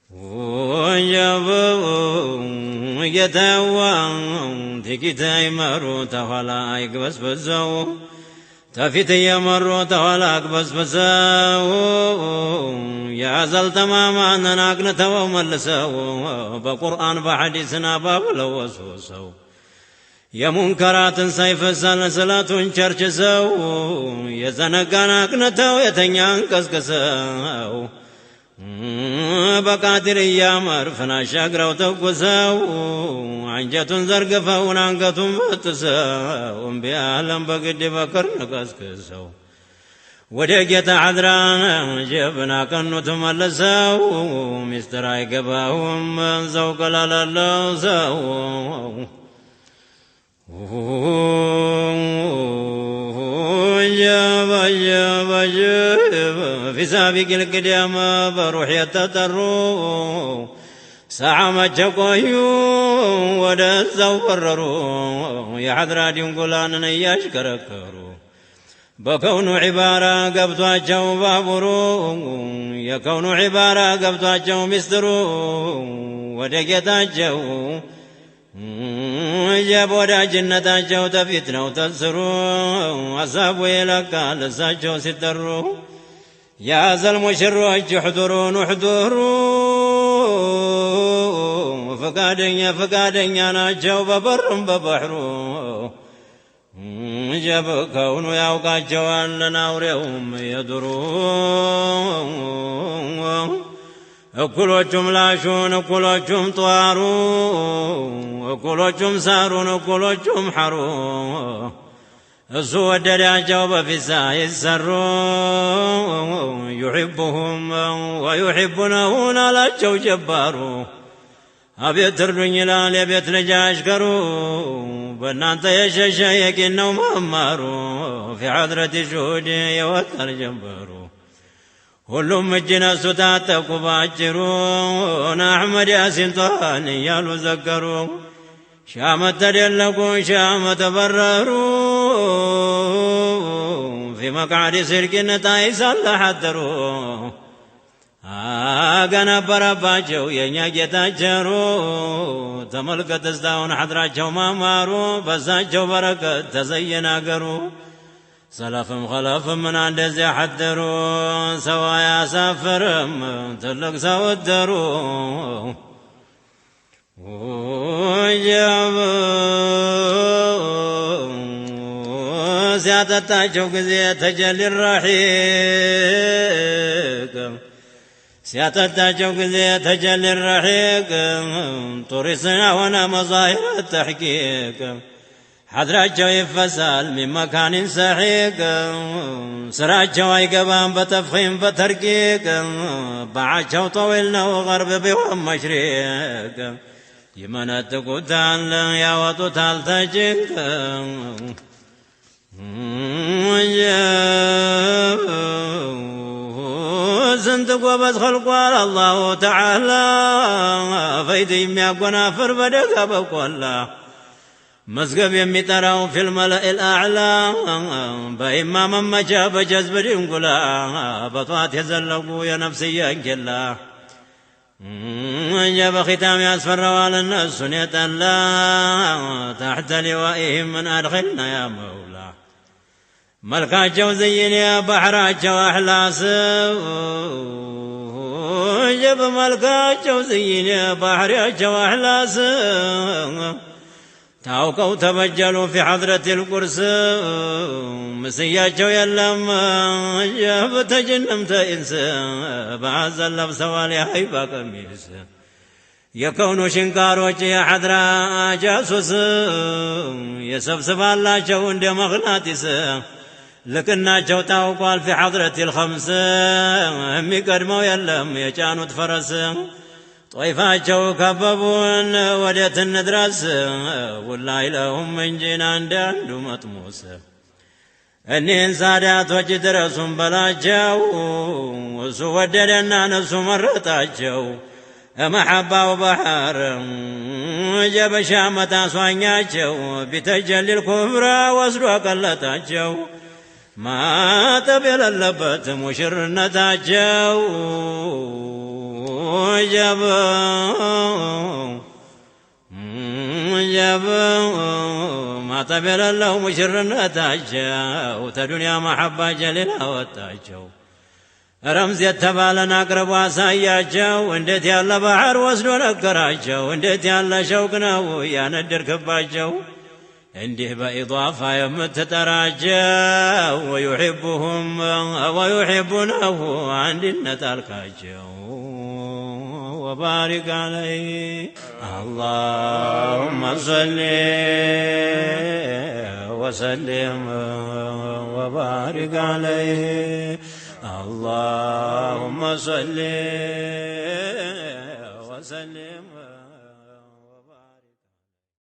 ወጀብ ጌታዋ ጥቂት አይመሩ ተኋላ አይግበስብሰው ተፊት እየመሩ ተኋላ አግበስብሰው የአዘል ተማማንን አቅንተው መልሰው በቁርአን በሐዲስና ባብለው ወስውሰው የሙንከራትን ሰይፍ ሰንሰለቱን ቸርችሰው የዘነጋን አቅንተው የተኛን ቀስቅሰው በቃድርያ መርፍን አሻግረው ተኩሰው አንጀቱን ዘርግፈውን አንገቱን በጥሰው እምቢ አለም በግድ በክርን ቀስቅሰው ወደ ጌታ ሐድራን ጀብና ቀኑት መልሰው ሚስጥር አይገባውም ዘውቅ ለሌለው ሰው في سابق القدام بروح يتطروا ساعة ما تقويوا ودزوا برروا يا حضرة دينقلان نياش كركروا بكون عبارة قبضوا بابرو يكون عبارة قبضوا مستروا ودقيتاቸው ጀብ ወዳጅነታቸው ተፊት ነው ተስሩ ሀሳቡ ይለቃል እሳቸው ሲጠሩ ያዘል ሙሽሮች እሕዱሩን እሕዱሩ ፈቃደኛ ፈቃደኛ ናቸው በበሩም በባሕሩ ጀብ ከውኑ ያውቃቸዋል አውሬውም የዱሩ እኩሎቹም ላሹን እኩሎቹም ጧሩ እኩሎቹም ሳሩን እኩሎቹም ሐሩ እሱ ወደዳቸው በፊት ሳይሰሩ ዩሕቡሁም ወዩሕቡነሁን አላቸው ጀባሩ አቤት እርዱኝ ይላል የቤት ልጅ አሽከሩ በእናንተ የሸሸ የቂን ነው መማሩ ፊ ሐድረት ሹሁድ የወጣል ጀንበሩ ሁሉም እጅ ነሱ ታጠቁ ባጭሩ አሕመድ ያሲን ጧን እያሉ ዘከሩ ሺህ ዓመት ተደለቁ ሺህ ዓመት ተበረሩ ፊ መቅዓድ ስድቅን ጣይ ሳለ ሐደሩ አገነበረባቸው የእኛ ጌታ ቸሩ ተመልከት እስካሁን ሐድራቸው ማማሩ በሳቸው በረከት ተዘየነ አገሩ ሰለፍም ኸለፍም ምን እንደዚያ ሐደሩ ሰው አያሳፍርም ትልቅ ሰው እደሩ ወጀብ ሲያጠጣቸው ጊዜ ተጀሊ ረሒቅ ሲያጠጣቸው ጊዜ ተጀሊ ረሒቅ ጡሪስና ሆነ መዛሂር ተሕቂቅ ሐድራቸው ይፈሳል ሚን መካኒን ሰሒቅ ስራቸው አይገባም በተፍኺም በተርቂቅ ባዓቸው ጠዊል ነው ገርብ ቢሆን መሽሪቅ ይመነጥቁታል ያወጡታል ተጭንቅ ስንት ጎበዝ ኸልቋል አላሁ ተዓላ ፈይድ የሚያጎናፍር በደጋ በቆላ መዝገብ የሚጠራው ፊል መለኢል አዕላ በኢማ መመቻ በጀዝብ ድንጉላ በጧት የዘለቁ የነፍስያን ኬላ በኺታም ያስፈራዋል እነሱን የጠላ ታሕተ ሊዋኢህም ምን አድኺልና ያ መውላ መልካቸው ዘይን ባሕራቸው አሕላስ ጀብ መልካቸው ዘይን ባሕሪያቸው አሕላስ ታውቀው ተበጀሉ ፊ ሐድረት ልቁርስ ምስያቸው የለም ጀብ ተጅንም ተኢንስ በሐዘን ለብሰዋል የሀይባ ቀሚስ የከውኑ ሽንካሮች የሐድራ ጃሱስ የሰብስባላቸው እንደ መግናጢስ ልቅናቸው ታውቋል ፊ ሐድረት ልኸምስ የሚቀድመው የለም የጫኑት ፈረስ ጦይፋቸው ከበቡን ወዴት እንድረስ ውላይ ለሁም እንጂን አንዳንዱ መጥሙስ እኒህን ሳዳቶች ድረሱን በላቸው እሱ ወደደና እነሱ መረጣቸው። መሐባው ባህር ጀበሻ መታሷኛቸው ቢተጀሊል ኩብራ ወስዶ ቀለጣቸው ማጠብ የሌለበት ሙሽርነታቸው ጀብ ጀብ ማጠብ የሌለው ሙሽርነታቸው ተዱንያ መሐባ ጀሊል አወጣቸው። ረምዝ የተባለን አቅርቦ አሳያቸው። እንዴት ያለ ባህር ወስዶ ነገራቸው። እንዴት ያለ ሸውቅ ነው ያነደርክባቸው እንዲህ በኢዳፋ የምትጠራቸው። ወዩሕቡሁም ወዩሕቡነሁ አንድነት አልካቸው። ወባሪክ አለይ አላሁመ ሰሊ ወሰሊም ወባሪክ አለይህ اللهم صل وسلم.